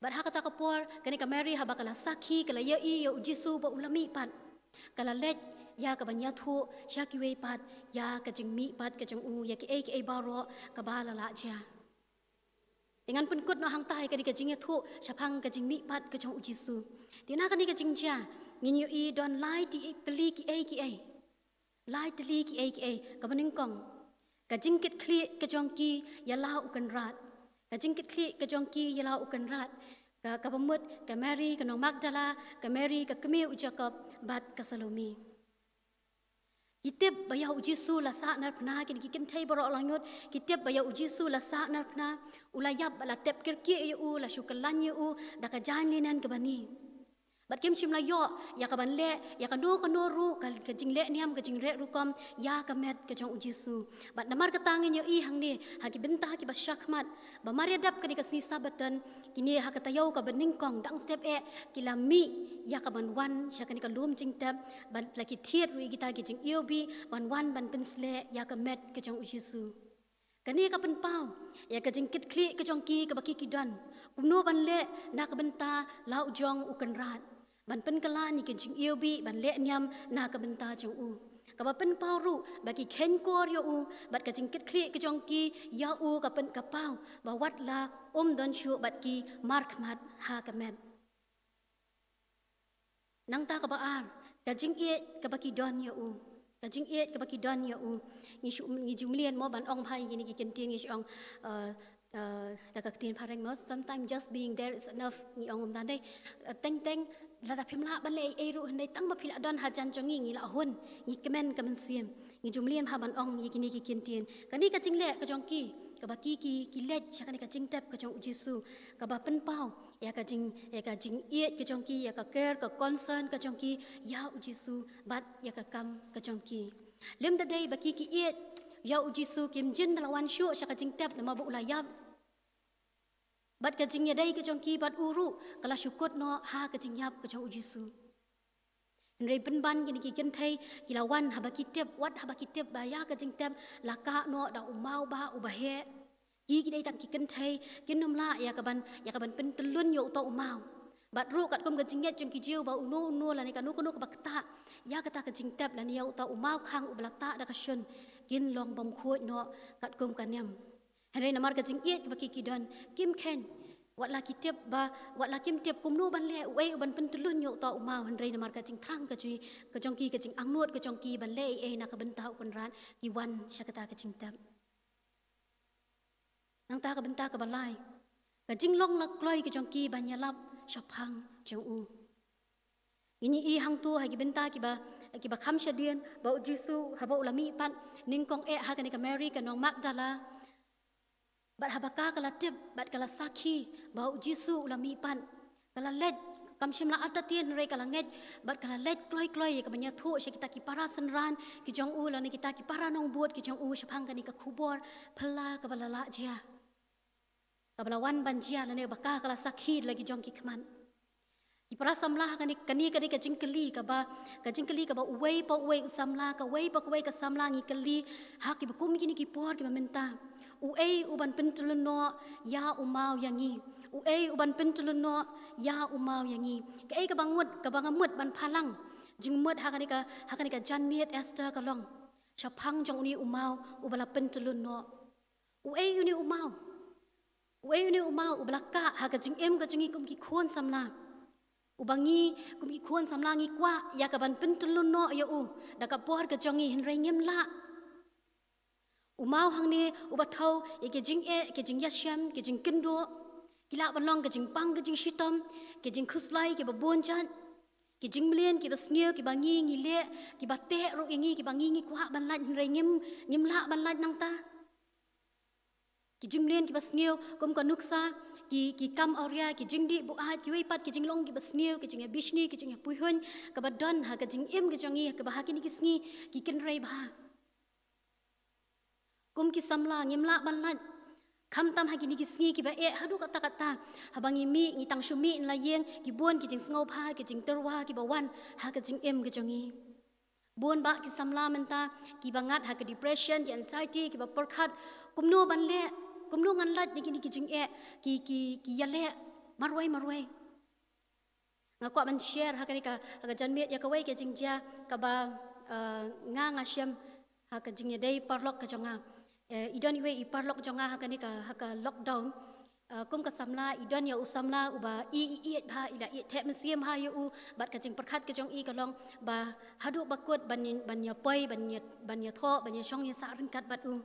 Bad ha kata ka por, kane ka Mary haba ka la sakhi, ka la ïohi ïa u Jisu ba u la mihpat, ka la leit ïa kaban ïathuh sha kiwei pat ïa ka jingmihpat ka jong u, ïa kiei kiei baroh kaba la lah jia. Te ngan pynkut noh hangta ïa kane ka jingïathuh shaphang ka jingmihpat ka jong u Jisu. Te na kane ka jingjia, ngin ïohi don lai tylli kiei kiei. Lai tylli kiei kiei. Kaba nyngkong, ka jingkitkhlieh ka jong ki ïa la u Kynrad. Ka jingkitkhlieh ka jong ki ïa la u Kynrad. Ka, kaba mut ka Mary ka nong Magdala, ka Mary ka kmie u Jakob, bad ka Salome. Ki tip ba ïa u Jisu la sahnarphna, kine ki kynthei baroh langnud, ki tip ba ïa u Jisu la sahnarphna, u la ïap bad la tep kyrkieh ïa u, la shu kyllain ïa u da ka jaiñ linen kaba ni. Bad kim shym la ïoh ïa kaban leh ïa kano kano ruh ka, ka jingleh niam, ka jingreh rukom ïa ka met ka jong u Jisu. Bad namar kata ngin ïohi hangne ha ki bynta kiba shakhmat, ba mar ïa dep kane ka sngi Sabbaton, kine ha ka taïew kaba nyngkong dang step eh ki la mih ïa kaban wan sha kane ka lum jingtep, bad la ki thied ruh ïa kita ki jingïewbih ban wan ban pynsleh ïa ka met ka jong u Jisu. Kane ka pynpaw ïa ka jingkitkhlieh ka jong ki kaba ki, ki don kumno ban leh na ka bynta la u jong u Kynrad, ban pynkylla ïa ka jingïewbih, ban leh niam na ka bynta jong u. Kaba pynpaw ruh ba ki kheiñ kor ïa u, bad ka jingkitkhlieh ka jong ki ïa u ka pyn, ka paw ba wat la um don shuh bad ki markhmat ha ka met. Nangta kaba ar, ka jingïeit kaba ki don ïa u. Ka jingïeit kaba ki don ïa u. Ngi shu, ngi ju mlien mo ban ong bha ïa kine ki ktien, ngi shu ong, eh, eh, da ka ktien phareng mo, sometimes just being there is enough, ngi ong kumta dei. Eh, teng teng lada phim lah ban leh ei ei ruh, hynrei tang ba phi la don hajan jong ngi, ngi la hun, ngi kmen ka mynsiem. Ngi ju mlien bha ban ong ïa kine ki ktien. Kane ka jingleh ka jong ki, kaba ki, ki, ki leit sha kane ka jingtep ka jong u Jisu, kaba pynpaw ïa ka jing, ïa ka jingïeit ka jong ki, ïa ka care, ka concern ka jong ki ïa u Jisu bad ïa ka kam ka jong ki. Lymda dei ba ki, ki ïeit ïa u Jisu, kim jin da la wan shuh sha ka jingtep namar ba u la ïap. Bad ka jingïadei ka jong ki bad u ruh ka la shu kut noh ha ka jingïap ka jong u Jisu. Hynrei pynban kine ki kynthei ki la wan haba ki tip, wat haba ki tip ba ïa ka jingtep la kah noh da u maw ba, uba heh. Ki, ki dei tang ki kynthei, kin nym lah ïa kaban, ïa kaban pyntyllun ïa uta u maw. Bad ruh katkum ka jingngeit jong ki Jiw ba uno uno lane kano kano kaba ktah ïa kata ka jingtep lane ïa uta u maw khang uba la tah da ka shun, kin long bymkhuid noh katkum ka niam. Hynrei namar ka jingïeit kaba ki, ki don, kim kheiñ. Wat la ki tip ba, wat la kim tip kumno ban leh, uei u ban pyntyllun ïa uta u maw, hynrei namar ka jingthrang ka jong, ka jong ki, ka jingangnud ka jong ki ban leh ei ei na ka bynta u Kynrad, ki wan sha kata ka jingtep. Nangta ka bynta kaba lai, ka jinglong la kloi ka jong ki ban ïalap shaphang jong u. Ngin ïohi hangto ha ki bynta kiba, kiba kham shadien, ba u Jisu haba u la mihpat nyngkong eh ha kane ka Mary ka nong Magdala. Bad haba ka, ka la tip bad ka la sakhi ba u Jisu u la mihpat, ka la leit, kam shym la artatien hynrei ka la ngeit bad ka la leit kloi kloi ïa kaban ïathuh sha kita ki para synran ki jong u lane kita ki para nongbud ki jong u shaphang kane ka khubor phylla kaba la lah jia, kaba la wan ban jia lane ba ka, ka la sakhi da la ki jong ki khmat. Ki para samla, kane, kane, kane ka jingkylli kaba, ka jingkylli kaba uwei pa uwei u samla, kawei pa kawei ka samla ngi kylli ha kiba kum kine ki por kiba mynta. Uei u ban pyntyllun noh ïa u maw ïa ngi? Uei u ban pyntyllun noh ïa u maw ïa ngi? Kaei kaba ngut, kaba nga mut ban phalang jingmut ha kane ka, ha kane ka janmiet Esther ka long shaphang jong une u maw uba la pyntyllun noh. Uei une u maw? Uei une u maw uba la kah ha ka jingim ka jong ngi kum ki khun samla, uba ngi kum ki khun samla ngi kwah ïa ka ban pyntyllun noh ïa u da ka por ka jong ngi, hynrei ngim lah. U maw hangne uba thew ïa ki jingeh, ki jingïashem, ki jingkynduh, ki lah ban long ki jingpang, ki jingshitom, ki jingkhuslai kiba bun jait, ki jingmlien kiba sniew kiba ngi ngi leh, kiba teh ruh ïa ngi, kiba ngi ngi kwah ban lait hynrei ngim, ngim lah ban lait nangta. Ki jingmlien kiba sniew kum ka nuksa, ki, ki kam awria, ki jingdih buaid, kiwei pat ki jinglong kiba sniew, ki jingïabishni, ki jingïapuihuiñ, kaba don ha ka jingim ka jong ngi, kaba ha kine ki sngi ki kynrei bha. Kum ki samla ngim lah ban lait. Khamtam ha kine ki sngi kiba eh haduh katta katta, haba ngi mih, ngi tang shu mih na la ïing, ki bun ki jingsngewbha, ki jingtyrwa kiba wan ha ka jingim ka jong ngi. Bun bah ki samla mynta kiba ngat ha ka depression, ki anxiety, kiba pyrkhat kumno ban leh, kumno ngan lait na kine ki jingeh, ki, ki, ki ïaleh marwei marwei. Nga kwah ban share ha kane ka, ha ka janmiet ïa kawei ka jingjia kaba, eh, nga, nga shem ha ka jingïadei paralok ka jong nga. Eh, i don iwei i paralok jong nga ha kane ka, ha ka lockdown. Eh, kum ka samla, i don ïa u samla uba i, i ïeit bha, i la ïeit theh mynsiem bha ïa u, bad ka jingpyrkhat ka jong i ka long ba haduh ba kut ban, ban ïapoi, ban ïa, ban ïathoh, ban ïashong ïasah ryngkat bad u.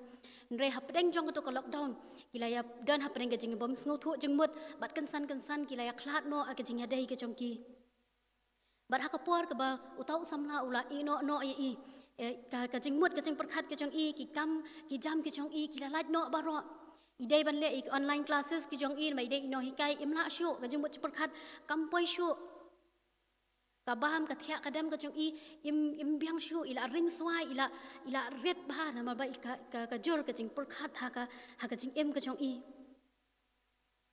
Hynrei hapdeng jong kato ka lockdown, ki la ïa don hapdeng ka jingbym sngewthuh jingmut, bad kynsan kynsan ki la ïa khlad noh ha ka jingïadei ka jong ki. Bad ha ka por kaba uta u samla u la ïehnoh noh ïa i, eh, ka, ka jingmut, ka jingpyrkhat ka jong i, ki kam ki jam ki jong i ki la lait noh baroh. I dei ban leh ïa ki online classes ki jong i, namar i dei i nonghikai, im lah shuh, ka jingmut jingpyrkhat kam poi shuh. Ka bam ka thiah ka dem ka jong i im, im biang shuh, i la ring swai, i la, i la rit bha namar ba i ka, ka, ka jur ka jingpyrkhat ha ka, ha ka jingim ka jong i.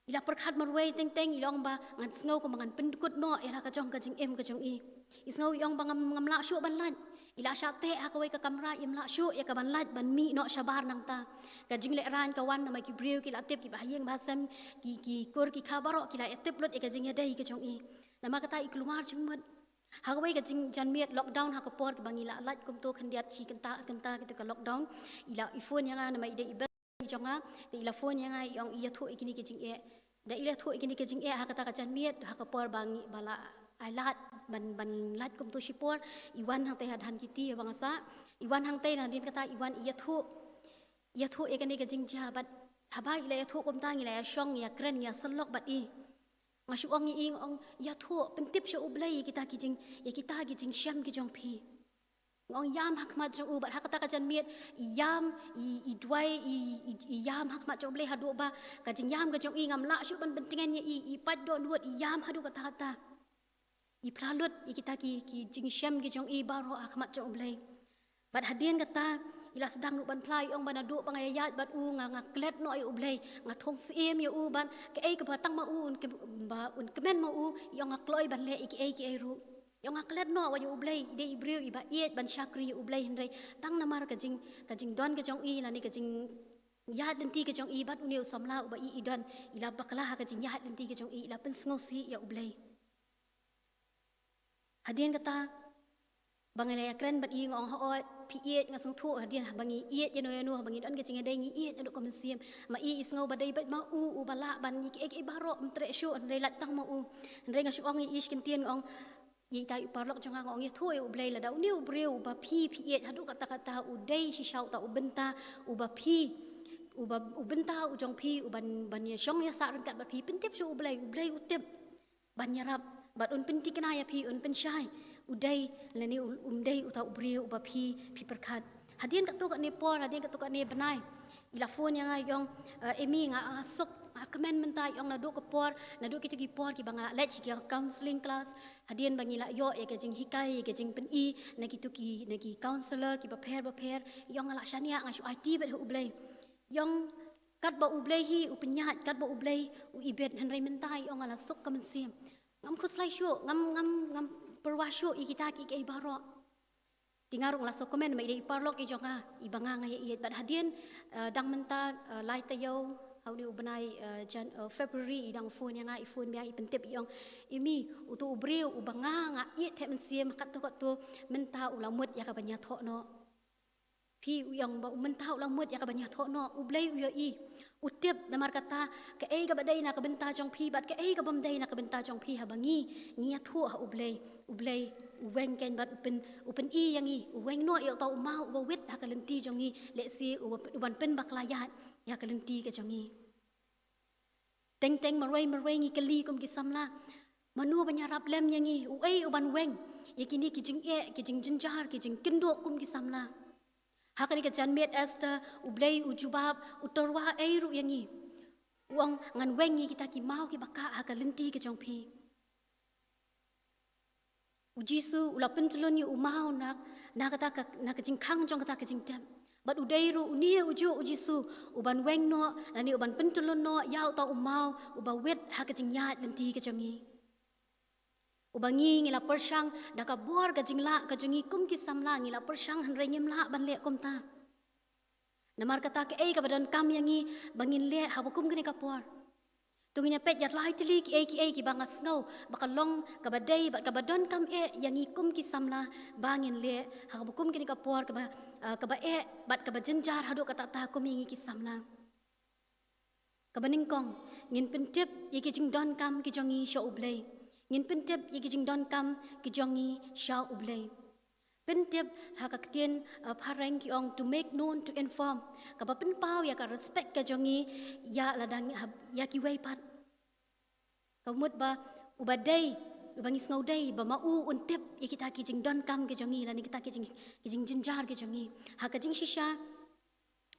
I la pyrkhat marwei teng teng, i la ong ba ngan sngew kumba ngan pyndkut noh ïa la ka jong ka jingim ka jong i. I sngew, i ong ba ngam, ngam lah shuh ban lait. I la shah teh ha kawei ka kamra, im lah shuh ïa ka ban lait ban mih noh shabar nangta. Ka jinglehrain ka wan namar ki briew ki la tip, ki bahaiing bahasem, ki, ki kur ki kha baroh ki la ïa tip lut ïa ka jingïadei ka jong i. Namar kata i kulmar jingmut. Ha kawei ka jing, janmiet lockdown ha ka por kaba ngi la lait kumto khyndiat shi kynta, kynta kito ka lockdown, i la, i phone ïa nga namar i dei i best jong nga, te i la phone ïa nga, i ong i ïathuh ïa kine ki jingeh. Da i la ïathuh ïa kine ki jingeh ha kata ka janmiet, ha ka por ba ngi, ba la ai lad ban, ban lait kumto shipor, i wan hangtei ha Dhankheti haba nga sah, i wan hangtei, na hadien kata i wan i ïathuh, ïathuh ïa kane ka jingjia, bad haba i la ïathuh kumta ngi la ïashong, ngi ïakren, ngi ïasyllok bad i. Nga shu ong ïa i, nga ong ïathuh, pyntip sha U Blei ïa kita ki jing, ïa kita ki jingshem ki jong phi. Nga ong ïam ha khmat jong u, bad ha kata ka janmiet i ïam, i, i duwai, i, i, i ïam ha khmat jong U Blei haduh ba ka jingïam ka jong i ngam lah shuh ban pyntngen ïa i, i pait dohnud, i ïam haduh katta katta. I phla lut ïa kita ki, ki jingshem ki jong i baroh ha khmat jong U Blei. Bad hadien kata i la sdang ruh ban phla, i ong ba naduh ba nga ïaid bad u nga, nga klet noh ïa U Blei, nga thung syiem ïa u, bad kaei kaba tang ma u un kym-, ba un kmen ma u, i ong nga kloi ban leh ïa kiei kiei ruh. I ong nga klet noh wat ïa U Blei, i dei i briew iba ïeit ban shakri ïa U Blei, hynrei tang namar ka jing, ka jingdon ka jong i lane ka jingïaid lynti ka jong i bad une u samla uba i, i don, i la bakla ha ka jingïaid lynti ka jong i, i la pynsngewsih ïa U Blei. Hadien kata ba nga la ïakren bad i nga ong, hooid phi ïeit, nga sngewthuh, hadien haba ngi ïeit ïano ïano, haba ngi don ka jingïadei ngi ïeit naduh ka mynsiem. Ma i, i sngew ba dei beit ma u uba lah ban ïa kiei kiei baroh, ym treh shuh, hynrei lait tang ma u. Hynrei nga shu ong ïa i shi kyntien, nga ong ïa ita i paralok jong nga, nga ong ïathuh ïa U Blei, lada une u briew uba phi, phi ïeit haduh katta katta, u dei shisha uta u bynta uba phi, uba, u bynta u jong phi uban, ban ïashong ïasah ryngkat bad phi, pyntip sha U Blei, U Blei u tip ban ïarap bad un pynthikna ïa phi, un pynshai u dei lane u, um dei uta u briew uba phi, phi pyrkhat. Hadien katto katne por, hadien katto katne bnai i la phone ïa nga, i ong, eh, Amy, nga, nga suk, nga kmen mynta, i ong, naduh ka por, naduh kito ki por kiba nga la leit sha ki counselling class, hadien ba ngi la ïoh ïa ka jinghikai, ïa ka jingpyni na kito ki, na ki counsellor kiba pher bapher, i ong, nga la shaniah, nga shu aiti bad ha U Blei. I ong katba U Blei hi u pynïaid, katba U Blei u ibit, hynrei mynta, i ong, nga la suk ka mynsiem. Ngam khuslai shuh, ngam, ngam, ngam pyrwa shuh ïa kita kiei kiei baroh. Te nga ruh nga la sngewkmen, ma i dei i paralok i jong nga iba nga, nga ïa ïeit. Bad hadien, eh, dang mynta, eh, lai taïew ha une u bnai, eh, Jan-, eh, February, i dang phone ïa nga, i phone biang, i pyntip, i ong, Amy, uto u briew uba nga, nga ïeit theh mynsiem katto katto, mynta u la mut ïa ka ban ïathoh noh. Phi u ïoh ba u mynta u la mut ïa ka ban ïathuh noh, U Blei u ïohi. U tip namar kata kaei kaba dei na ka bynta jong phi bad kaei ka bym dei na ka bynta jong phi. Haba ngi, ngi ïathuh ha U Blei, U Blei u weng kein bad u pyn, u pyni ïa ngi, u weng noh ïa uta u maw uba wit ha ka lynti jong ngi, lehse u, u ban pynbakla ïa, ïa ka lynti ka jong ngi. Teng teng marwei marwei ngi kylli kum ki samla, mano ban ïarap lem ïa ngi, uei u ban weng ïa kine ki jingeh, ki jingjynjar, ki jingkynduh kum ki samla. Ha kane ka janmiet Esther, U Blei u jubab, u tyrwa ei ruh ïa ngi. U ong ngan weng ïa kita ki maw kiba kah ha ka lynti ka jong phi. U Jisu u la pyntyllun ïa u maw na, na kata ka, na ka jingkhang jong kata ka jingtep. Bad u dei ruh une ujuh U Jisu u ban weng noh, lane u ban pyntyllun noh ïa uta u maw uba wit ha ka jingïaid lynti ka jong ngi. Uba ngi, ngi la pyrshang da ka bor ka jinglah ka jong ngi kum ki samla, ngi la pyrshang hynrei ngim lah ban leh kumta. Namar kata kaei kaba donkam ïa ngi ba ngin leh haba kum kane ka por? To ngin ïa peit ïa lai tylli kiei kiei kiba nga sngew ba ka long kaba dei bad kaba donkam eh ïa ngi kum ki samla ba ngin leh haba kum kane ka por kaba, ah, kaba eh bad kaba jynjar haduh katta katta kum ïa ngi ki samla. Kaba nyngkong, ngin pyntip ïa ki jingdonkam ki jong ngi sha U Blei. Ngin pyntip ïa ki jingdonkam ki jong ngi sha U Blei. Pyntip, ha ka ktien, uh, phareng ki ong to make known, to inform. Kaba pynpaw ïa ka respect ka jong ngi ïa lada ngi hap, ïa kiwei pat. Ka mut ba uba dei, uba ngi sngew dei ba ma u un tip ïa kita ki jingdonkam ki jong ngi lane kita ki jing, ki jingjynjar ki jong ngi. Ha ka jingshisha,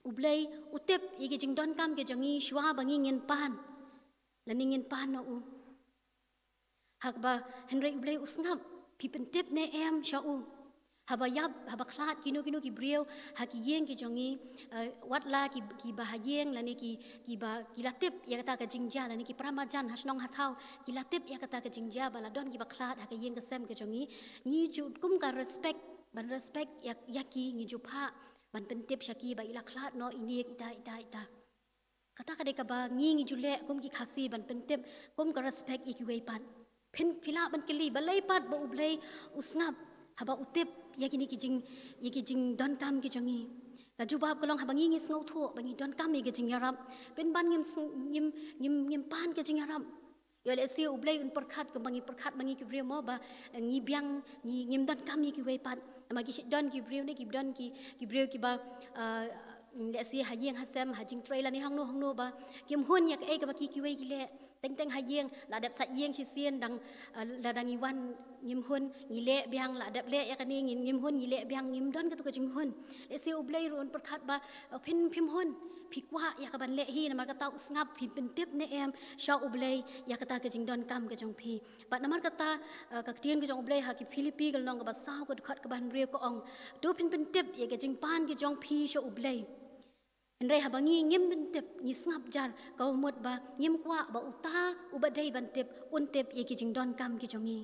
U Blei u tip ïa ki jingdonkam ki jong ngi shuwa ba ngi ngin pan lane ngin pan na u. Haba hynrei U Blei u sngap, phi pyntip ne em sha u? Haba ïap, haba khlad kino kino ki briew ha ki ïing ki jong ngi, eh, wat la ki, kiba ha ïing lane ki, kiba, ki la tip ïa kata ka jingjia lane ki para marjan ha shnong ha thaw, ki la tip ïa kata ka jingjia ba la don kiba khlad ha ka ïing ka sem ka jong ngi. Ngi ju kum ka respect, ban respect ïa, ïa ki, ngi ju phah ban pyntip sha ki ba i la khlad noh ine ita, ita, ita. Kata ka dei kaba ngi, ngi ju leh kum ki Khasi ban pyntip kum ka respect ïa kiwei pat. Phin, phi lah ban kylli balei pat ba U Blei u sngap haba u tip ïa kine ki jing, ïa ki jingdonkam ki jong ngi. Ka jubab ka long haba ngi, ngi sngewthuh ba ngi donkam ïa ki jingïarap, pynban ngim sng-, ngim, ngim, ngim pan ki jingïarap. Ïoh lehse U Blei un pyrkhat kumba ngi pyrkhat ma ngi ki briew mo ba, eh, ngi biang, ngi, ngim donkam ïa kiwei pat. Namar ki shait don ki briew ne ki don ki, ki briew kiba, eh, lehse ha ïing ha sem, ha jingtrei lane hangno hangno ba kim hun ïa kaei kaba ki kiwei ki leh. Teng teng ha ïing, la dep sait ïing shisien dang, eh, la dang ngi wan ngim hun, ngi leh biang, la dep leh ïa kane ngin, ngim hun, ngi leh biang, ngim don katu ka jinghun. Lehse U Blei ruh un pyrkhat ba, eh, phin, phim hun, phi kwah ïa kaban leh hi, namar kata u sngap, phin pyntip ne em sha U Blei ïa kata ka jingdonkam ka jong phi. Bad namar kata, eh, ka ktien ka jong U Blei ha ki Philippi ka lynnong kaba saw ka dkhot kaba hynriew ka ong, to phin pyntip ïa ka jingpan ka jong phi sha U Blei. Hynrei haba ngi ngim pyntip, ngi sngap jar, ka mut ba ngim kwah ba uta uba dei ban tip un tip ïa ki jingdonkam ki jong ngi.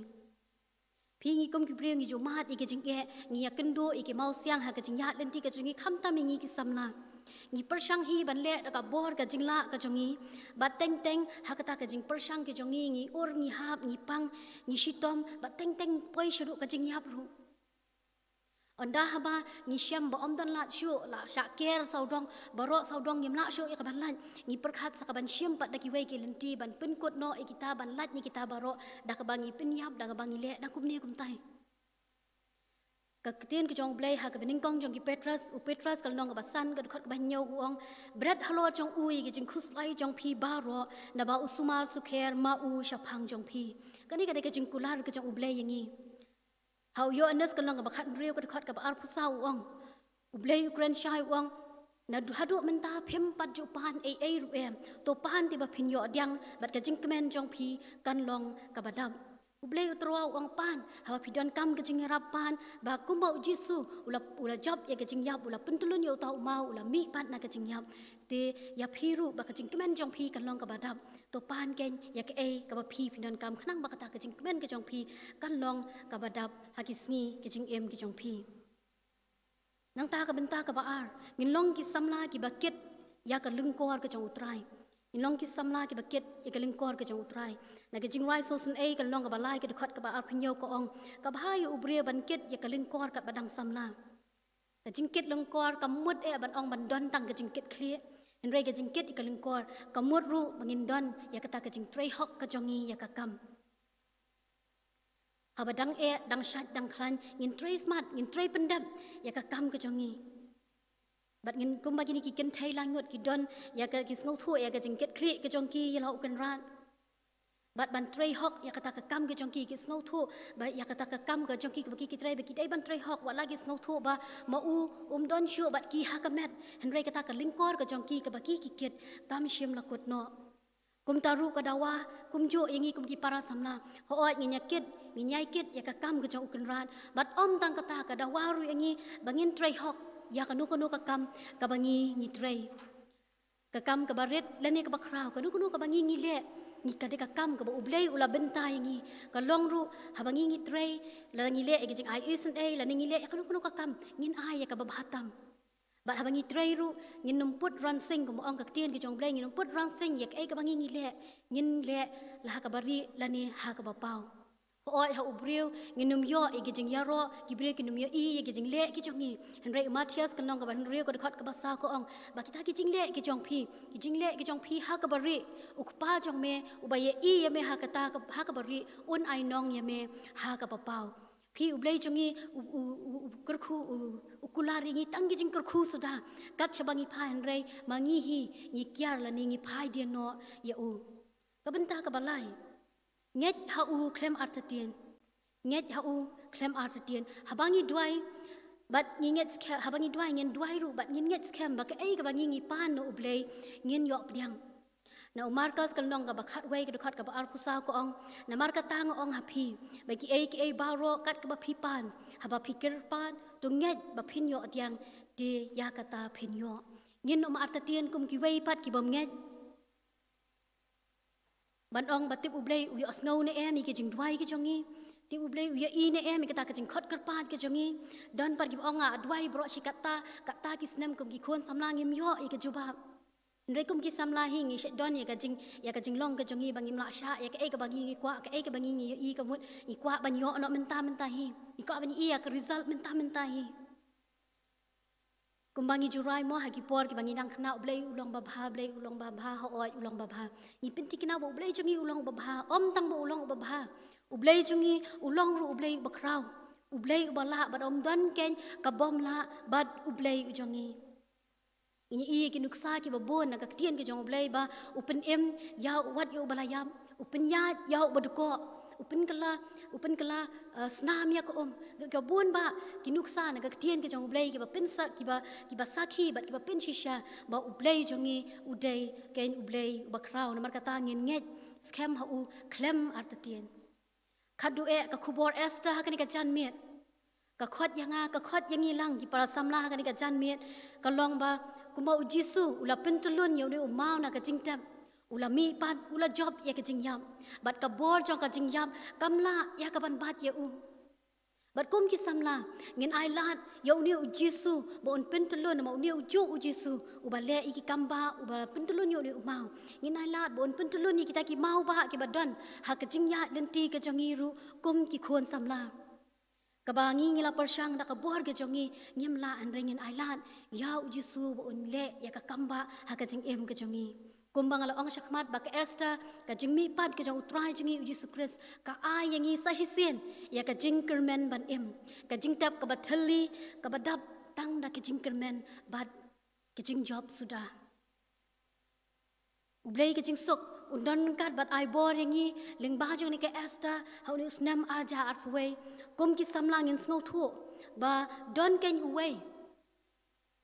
Phi, ngi kum ki briew ngi ju mad ïa ki jingeh, ngi ïakynduh ïa ki mawsiang ha ka jingïaid lynti ka jong ngi, khamtam ïa ngi ki samla. Ngi pyrshang hi ban leh da ka bor ka jinglah ka jong ngi, bad teng teng ha kata ka jingpyrshang ka jong ngi, ngi ur, ngi hap, ngi pang, ngi shitom, bad teng teng poi shaduh ka jingïap ruh. Ynda haba ngi shem ba ym don lad shuh, la shah ker sawdong, baroh sawdong ngim lah shuh ïa kaban lait, ngi pyrkhat sa kaban shim pat da kiwei ki lynti ban pynkut noh ïa kita, ban lait ïa kita baroh da kaba ngi pynïap, da kaba ngi leh, da kumne kumtai. Ka ktien ka jong U Blei ha ka banyngkong jong ki Petros, u Petros ka lynnong kaba san ka dkhot kaba hynñiew u ong, bret halor jong u ïa ki jingkhuslai jong phi baroh, naba u sumar sukher ma u shaphang jong phi. Kane ka dei ka jingkular ka jong U Blei ïa ngi. Ha u Ïoannis ka lynnong kaba khathynriew ka dkhot kaba arphew saw u ong, U Blei u kren shai u ong, naduh haduh mynta phim pat ju pan ei ei ruh em, to pan te ba phin ïoh diang bad ka jingkmen jong phi kan long kaba dap. U Blei u tyrwa u ong pan, haba phi donkam ka jingïarap pan, ba kumba u Jisu u la, u la jop ïa ka jingïap, u la pyntyllun ïa uta u maw, u la mih pat na ka jingïap. Te ïa phi ruh ba ka jingkmen jong phi kan long kaba dap. To pan kein ïa kaei kaba phi phi donkam khnang ba kata ka jingkmen ka jong phi kan long kaba dap ha ki sngi ki jingim ki jong phi. Nangta ka bynta kaba ar, ngin long ki samla kiba kit ïa ka lyngkor ka jong U Trai. Ngin long ki samla kiba kit ïa ka lyngkor ka jong U Trai. Na ka Jingrwai sawsynei ka lynnong kaba lai ka dkhot kaba arphew hynñiew ka ong, ka bha ïa u briew ban kit ïa ka lyngkor katba dang samla. Ka jingkit lyngkor kam mut eh ban ong ban don tang ka jingkit khlieh. Hynrei ka jingkit ïa ka lyngkor ka mut ruh ba ngin don ïa kata ka jingtrei hok ka jong ngi ïa ka kam. Haba dang eh, dang shait, dang khlaiñ, ngin trei smat, ngin trei pyndep ïa ka kam ka jong ngi. Bad ngin, kumba kine ki kynthei laingut ki don ïa ka, ki sngewthuh ïa ka jingkit khlieh ka jong ki ïa la u Kynrad. Bad ban trei hok ïa kata ka kam ka jong ki, ki sngewthuh ba ïa kata ka kam ka jong ki kaba ki, ki trei, ba ki dei ban trei hok, wat la ki sngewthuh ba ma u um don shuh bad ki ha ka met. Hynrei kata ka lyngkor ka jong ki kaba ki, ki kit kam shym la kut noh. Kumta ruh ka dawa kumjuh ïa ngi kum ki para samla. Hooid, ngin ïa kit, ngin ïai kit ïa ka kam ka jong u Kynrad. Bad ym tang kata, ka dawa ruh ïa ngi ba ngin trei hok ïa kano kano ka kam kaba ngi, ngi trei. Ka kam kaba rit lane kaba khraw, kano kano kaba ngi, ngi leh, ngi, ka dei ka kam kaba U Blei u la bynta ïa ngi. Ka long ruh haba ngi, ngi trei, lada ngi leh ïa ka jingai isynei, lane ngi leh ïa kano kano ka kam, ngin ai ïa kaba bha tam. Bad haba ngi trei ruh, ngin ym put ransing, kumba ong ka ktien ka jong U Blei, ngin ym put ransing ïa kaei kaba ngi, ngi leh, ngin leh la ha kaba rieh lane ha kaba paw. Hooid, ha u briew ngin ym ïoh ïa ki jingïaroh, ki briew kin ym ïohi ïa ki jingleh ki jong ngi. Hynrei u Mathaios ka lynnong kaba hynriew ka dkhot kaba saw ka ong ba kita ki jingleh ki jong phi, ki jingleh ki jong phi ha kaba rieh, u Kpa jong me uba ïohi ïa me ha kata ka, ha kaba rieh, un ainong ïa me ha kaba paw. Phi, U Blei jong ngi u, u, u, u kyrkhu, u, u kular ïa ngi tang ki jingkyrkhu suda kat shaba ngi phai, hynrei ma ngi hi ngi kiar lane ngi phai dien noh ïa u. Ka bynta kaba lai, ngeit ha u khlem artatien. Ngeit ha u khlem artatien. Haba ngi duwai bad ngi ngeit skhem, haba ngi duwai, ngin duwai ruh bad ngin ngeit skhem ba kaei kaba ngi, ngi pan na U Blei ngin ïoh pdiang. Na u Markos ka lynnong kaba khatwei ka dkhot kaba arphew saw ka ong, namar kata nga ong ha phi ba kiei kiei baroh kat kaba phi pan, haba phi kyrpad, to ngeit ba phin ïoh pdiang, te ïa kata phin ïoh. Ngin ym artatien kum kiwei pat ki bym ngeit. Ban ong ba tip U Blei u ïohsngew ne em ïa ki jingduwai ki jong ngi. Tip U Blei u ïohi ne em ïa kata ka jingkhot kyrpad ki jong ngi. Don pat kiba ong, nga duwai baroh shi katta, katta ki snem kum ki khun samla ngim ïoh ïa ka jubab. Hynrei kum ki samla hi ngi shait don ïa ka jing, ïa ka jinglong ka jong ngi ba ngim lah shah ïa kaei kaba ngi, ngi kwah, kaei kaba ngi, ngi ïohi ka mut ngi kwah ban ïoh noh mynta mynta hi. Ngi kwah ban ïohi ïa ka result mynta mynta hi. Kumba ngi ju rai mo ha ki por kiba ngi dang khynnah, U Blei u long babha, Blei u long babha, hooid u long babha. Ngi pynthikna ba U Blei jong ngi u long babha, ym tang ba u long babha. U Blei jong ngi u long ruh U Blei uba khraw, U Blei uba lah, bad ym don keiñ ka bym lah bad U Blei u jong ngi. Ngi ïohi ki nuksa kiba bun na ka ktien ka jong U Blei ba u pynim ïa u, wat ïa uba la ïap, u pynïaid ïa uba dkoh, u pynkylla, u pynkylla, eh, snam ïa ka um. Kiba bun ba ki nuksa na ka ktien ka jong U Blei kiba pynsa, kiba, kiba sakhi bad kiba pynshisha ba U Blei jong ngi u dei keiñ U Blei uba khraw. Namar kata ngin ngeit skhem ha u khlem artatien. Khatduh eh ka khubor Esther ha kane ka janmiet ka khot ïa nga, ka khot ïa ngi lang ki para samla ha kane ka janmiet, ka long ba kumba U Jisu u la pyntyllun ïa une u maw na ka jingtep, u la mihpat, u la jop ïa ka jingïap. Bad ka bor jong ka jingïap kam lah ïa ka ban bat ïa u. Bad kum ki samla ngin ailad ïa une U Jisu ba un pyntyllun, namar une u juh U Jisu uba leh ïa ki kambah, uba pyntyllun ïa une u maw. Ngin ailad ba un pyntyllun ïa kita ki maw bah kiba don ha ka jingïaid lynti ka jong ngi ruh kum ki khun samla. Kaba ngi, ngi la pyrshang da ka bor ka jong ngi ngim lah, hynrei ngin ailad ïa U Jisu ba un leh ïa ka kambah ha ka jingim ka jong ngi. Kumba nga la ong shakhmat ba ka Esther, ka jingmihpat ka jong U Trai jong ngi U Jisu Khrist ka ai ïa ngi sa shisien ïa ka jingkyrmen ban im, ka jingtep kaba thylli, kaba dap tang da ka jingkyrmen bad ka jingjop suda. U Blei ka jingsuk un don ryngkat bad ai bor ïa ngi lyngba jong kane ka Esther ha une u snem ar hajar arphew wei. Kum ki samla ngin sngewthuh ba don keiñ uwei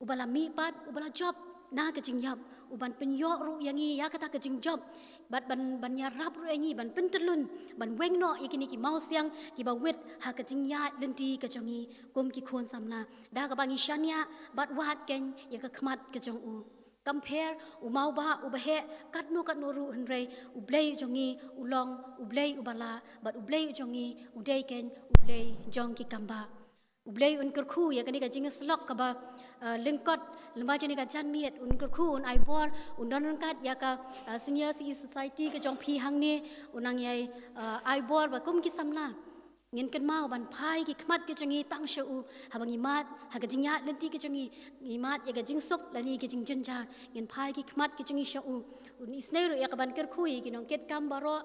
uba la mihpat, uba la jop na ka jingïap, uban pynïoh ruh ïa ngi ïa kata ka jingjop, bad ban, ban ïarap ruh ïa ngi ban pyntyllun, ban weng noh ïa kine ki mawsiang kiba wit ha ka jingïaid lynti ka jong ngi kum ki khun samla. Da kaba ngi shaniah bad wad keiñ ïa ka khmat ka jong u. Kam pher u maw bah uba heh katno katno ruh, hynrei U Blei u jong ngi u long U Blei uba lah, bad U Blei u jong ngi u dei keiñ U Blei jong ki kambah. U Blei un kyrkhu ïa kane ka jingïasyllok kaba, eh, lyngkot lyngba jong kane ka janmiet, un kyrkhu, un ai bor, un don ryngkat ïa ka, eh, Senior C E Society ka jong phi hangne, un nang ïai, eh, ai bor ba kum ki samla Ngin kynmaw ban phai ki khmat ki jong ngi tang sha u, haba ngi mad ha ka jingïaid lynti ki jong ngi, ngi mad ïa ka jingsuk lane ka jingjynjar, ngin phai ki khmat ki jong ngi sha u. Un isynei ruh ïa ka ban kyrkhu ïa ki nongkitkam baroh,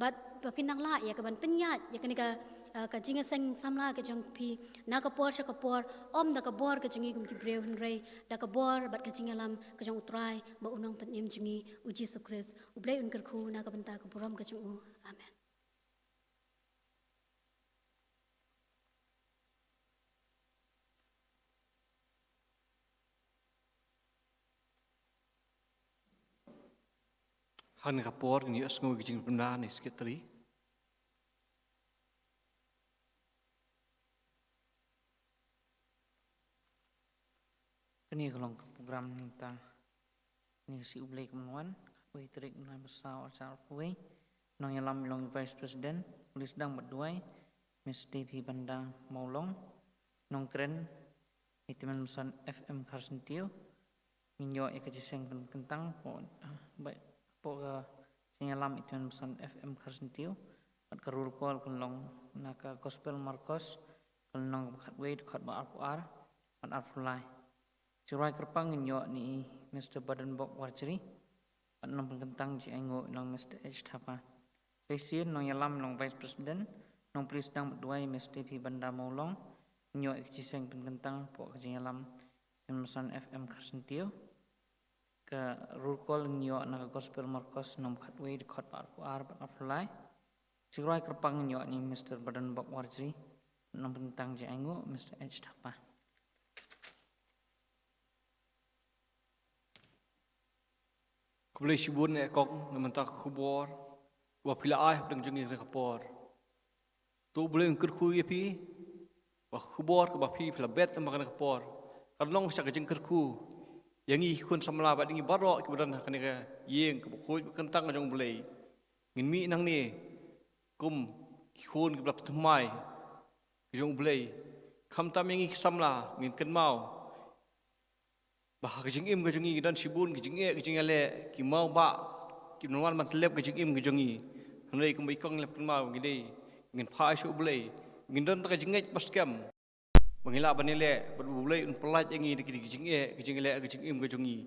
bad ba phin nang lah ïa ka ban pynïaid ïa kane ka, eh, ka jingïaseng samla ka jong phi, na ka por sha ka por, ym da ka bor ka jong ngi kum ki briew, hynrei da ka bor bad ka jingïalam ka jong U Trai bad U Nongpynim jong ngi, U Jisu Khrist. U Blei un kyrkhu na ka bynta ka burom ka jong u. Amen. Ha kane ka por ngin ïohsngew ïa ka jingpynbna na i Secretary. Kane ka long ka program mynta. Kane ka Sngi U Blei ka mynta, khatwei tarik u bnai ba saw, arhajar arphew wei. Nongïalam i long i Vice President, U Blei sdang bad duwai, Miss Devi Banda Mawlong. Nongkren, i tymmen basan F M Kharsyntiew. Ngin ïoh ïa ka jingïaseng pynkyntang hapoh, ah, ba, hapoh ka jingïalam i tymmen basan F M Kharsyntiew. Bad ka roll call kan long na ka Gospel Markos, ka lynnong kaba khatwei, dkhot ba arphew ar bad arphew lai. Jingrwai kyrpang ngin ïoh na i Mister Badenbok Warjri. Bad nongpynkyntang jingaiñguh i long Mister H Thapa. Sa shisien nongïalam i long Vice President, nongplie sdang bad duwai Miss Devi Banda Mawlong. Ngin ïoh ïa ka jingïaseng pynkyntang hapoh ka jingïalam i tymmen basan F M Kharsyntiew. Ka roll call ngin ïoh na ka Gospel Markos lynnong khatwei, dkhot ba arphew ar bad arphew lai. Jingrwai kyrpang ngin ïoh na i Mister Badenbok Warjri. Nongpynkyntang jingaiñguh Mister H Thapa. Khublei shibun eh kong, na ka bynta ka khubor ba phi la ai hapdeng jong ngi ha kane ka por. To U Blei un kyrkhu ïa phi ba ka khubor kaba phi, phi la bet ha kane ka por kan long sha ka jingkyrkhu ïa ngi ki khun samla bad ïa ngi baroh kiba don ha kane ka ïing kaba khuid ba kyntang ka jong U Blei. Ngin mih nangne kum ki khun kiba la pynthymmai ka jong U Blei. Khamtam ïa ngi ki samla ngin kynmaw ba ha ka jingim ka jong ngi ki don shibun ki jingeh, ki jingïaleh, ki mawbah, kim wan ban tyllep ka jingim ka jong ngi. Hynrei kumba i kong i la pynkynmaw, ngi dei, ngin phai sha U Blei, ngin don tang ka jingngeit ba skhem ba ngi lah ban ïaleh bad U Blei un pyllait ïa ngi na ki jingeh, ki jingïaleh, ka jingim ka jong ngi.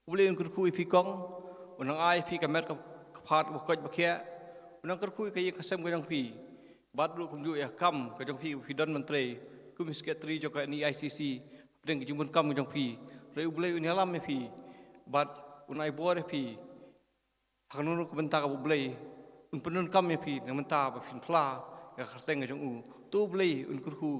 U Blei un kyrkhu ïa phi kong, un nang ai ïa phi ka met ka phad ba koit ba khiah, un nang kyrkhu ïa ka ïing ka sem ka jong phi. Bad ruh kumjuh ïa ka kam ka jong phi ba phi don ban trei kum i Secretary jong ka N E I C C, hapdeng ka jingbun kam ka jong phi. Hynrei U Blei un ïalam ïa phi bad un ai bor ïa phi. Ha kano kano ka bynta kaba U Blei un pyndonkam ïa phi na ka bynta ba phin phla ïa ka kyrteng ka jong u. To U Blei un kyrkhu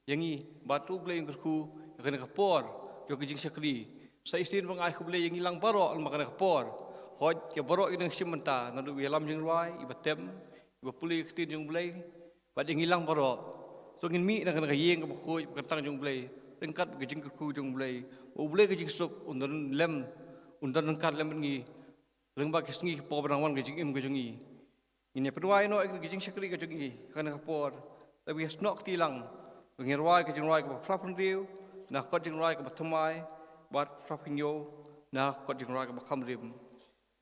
ïa ngi bad to U Blei un kyrkhu ïa kane ka por jong ka jingshakri. Sa shisien ba nga ai khublei ïa ngi lang baroh lem bad kane ka por. Hooid, ïa baroh ki nongshim bynta naduh u ïalam jingrwai, iba tem, iba pule ïa ka ktien jong U Blei, bad ïa ngi lang baroh. To ngin mih na kane ka ïing kaba khuid ba kyntang jong U Blei ryngkat bad ka jingkyrkhu jong U Blei, ba U Blei ka jingsuk un don lem, un don ryngkat lem bad ngi lyngba ki sngi ki por ba dang wan ka jingim ka jong ngi. Ngin ïa pynduwai noh ïa ka jingshakri ka jong ngi ha kane ka por. Te ba ïa snoh kti lang ba ngin rwai ka jingrwai kaba phra phew hynriew na ka kot jingrwai kaba thymmai bad phra phew hynñiew na ka kot jingrwai kaba kham rim.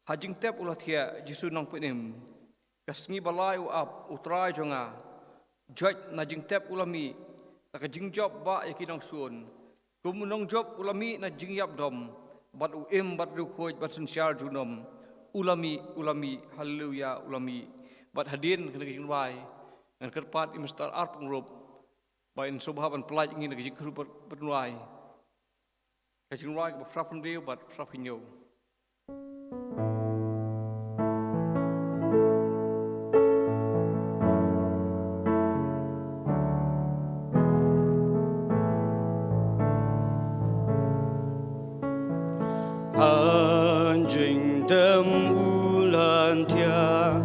Ha jingtep u la thiah Jisu Nongpynim: Ka sngi ba lai u ap, U Trai jong nga. Joit na jingtep u la mih, na ka jingjop bah ïa ki nongshun. Kum u nongjop u la mih na jingïap dom, bad u im bad riewkhuid ban synshar junom. U la mih, u la mih, haleluya, u la mih. Bad hadien kane ka jingrwai ngan kyrpad ïa u Mister R. Pyngrope ba un sngewbha ban pyllait ïa ngi na ka jingkyrkhu ban rwai ka jingrwai kaba phra phew hynriew bad phra phew hynñiew. Ha jingtep u la thiah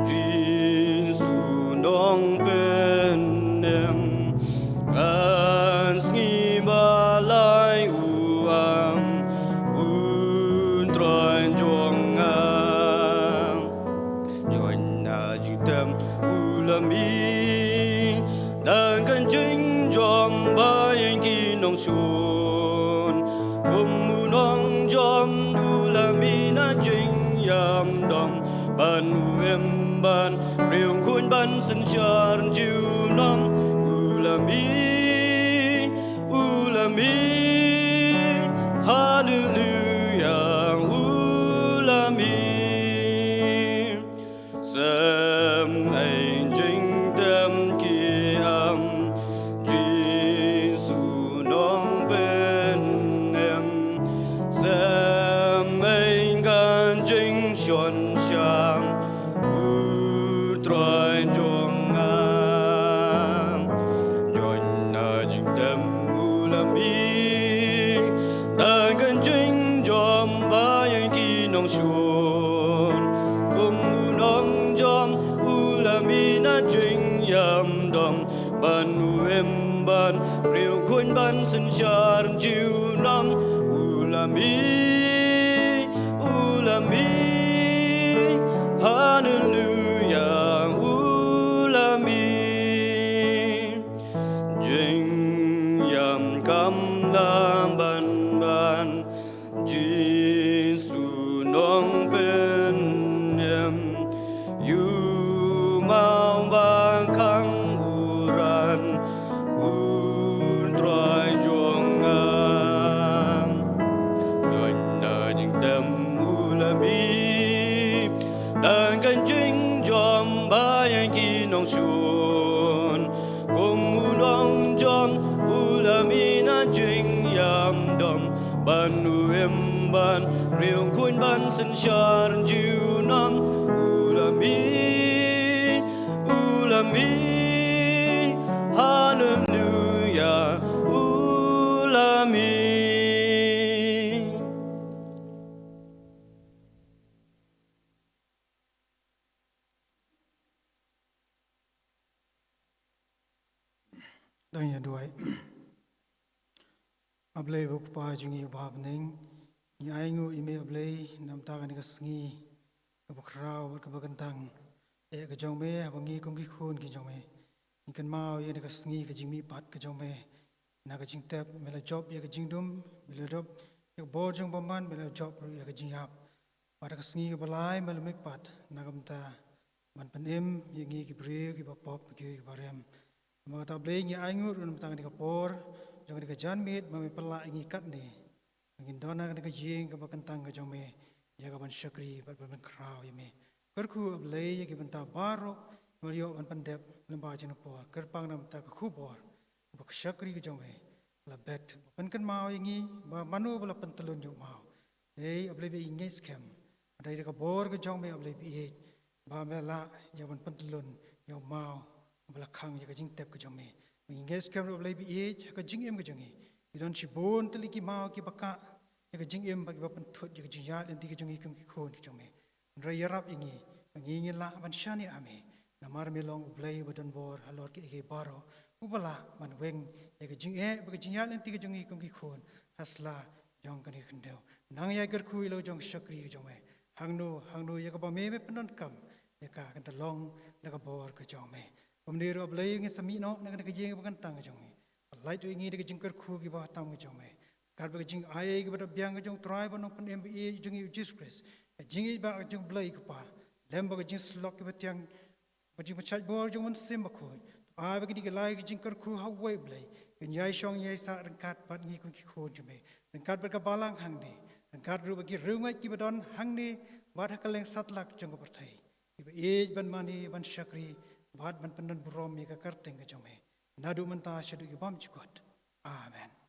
Jisu Nongpynim: Ka sngi ba lai u ap, U Trai jong nga. Joit na jingtep u la mih, da ka jingjop bah ïa ki nongshun. Kum u nongjop u la mih na jingïap dom, bad u Wem ban riung kuin ban synshar jiu nong u la mih, u la mih, haleluya, u la mih. Sem ei jingtem ki am Jisu nongpynim. Sem ei ka jingshon shang u Trai jong nga. Jon na jingtem u la mih, da ka jingjom ba ïa ki nongshun. Kum u nongjom u la mih na jingïam dom, ban wem ban riung kuin ban synshar jiu nong u la mih, u la mih, haleluya, u la mih. Jingïam kam la ban ban Jisu nongpynim. Ïu maw ba khang u ran u Trai jong nga. Jon na jingtem u la mih, da ka jingjom ba ïa ki nongshun. Kum u nongjom u la mih na jingïam dom, ban wem ban riung kuin ban synshar jiu nong u la mih, u la mih, haleluya, u la mih. Dang ïa duwai. A Blei ba u Kpa jong ngi uba ha bneng, ngi ainguh ïa me A Blei namar kane ka sngi kaba khraw bad kaba kyntang eh ka jong me, haba ngi kum ki khun ki jong me ngi kynmaw ïa kane ka sngi ka jingmihpat ka jong me. Na ka jingtep me la jop ïa ka jingdum, me la jop ïa ka bor jong u bymman, me la jop ruh ïa ka jingïap. Bad ha ka sngi kaba lai me la mihpat na ka bynta ban pynim ïa ngi ki briew kiba pop, kiba rem. Namar kata Blei ngi ainguh ruh namar kane ka por jong kane ka janmiet ba me pynlah ïa ngi katne. Ngin don ha kane ka ïing kaba kyntang ka jong me, ïa ka ban shakri bad ban pynkhraw ïa me. Kyrkhu A Blei ïa ki bynta baroh kiba la ïoh ban pyndep lyngba jong ka por, kyrpang namar ka khubor ba ka shakri ka jong me la bet, ba pynkynmaw ïa ngi ba mano ba la pyntyllun ïa u maw. Dei A Blei ba ïeit, ngi ngeit skhem ba dei da ka bor ka jong me A Blei ba ïeit ba me lah ïa ban pyntyllun ïa u maw ba la khang ïa ka jingtep ka jong me. Ngi ngeit skhem ruh A Blei ba ïeit, ha ka jingim ka jong ngi ngi don shibun tylli ki maw kiba kah ïa ka jingim bad kiba pynthut ïa ka jingïaid lynti ka jong ngi kum ki khun ki jong me. Hynrei ïarap ïa ngi ba ngi ngin lah ban shaniah ha me, namar me long U Blei uba don bor halor kiei kiei baroh, uba lah ban weng ïa ka jingeh bad ka jingïaid lynti ka jong ngi kum ki khun ha sla jong kane ka khyndew. Nang ïa kyrkhu ïa la ka jong ka shakri ka jong me, hangno hangno ïa kaba me me pyndonkam ïa ka, kan da long da ka bor ka jong me. Kumne ruh A Blei, ngin sa mih noh na kane ka ïing kaba kyntang ka jong me, pynlait ruh ïa ngi da ka jingkyrkhu kiba tam ka jong me. Ryngkat bad ka jingai ei kiba da biang ka jong U Trai bad U Nongpynim ba ïeit jong ngi U Jisu Khrist, ka jingïeit ba ka jong U Blei U Kpa, lem bad ka jingsyllok kiba thiang, ka jingpynshait bor jong U Mynsiem Bakhuid, to ai ba kine ki lai ki jingkyrkhu ha uwei U Blei kin ïai shong ïai sah ryngkat bad ngi kum ki khun jong me, ryngkat bad ka balang hangne, ryngkat ruh bad ki riewngeit kiba don hangne bad ha kylleng satlak jong ka pyrthei, kiba ïeit ban mane ban shakri bad ban pyndon burom ïa ka kyrteng ka jong me, naduh mynta shaduh ki bymjukut. Amen.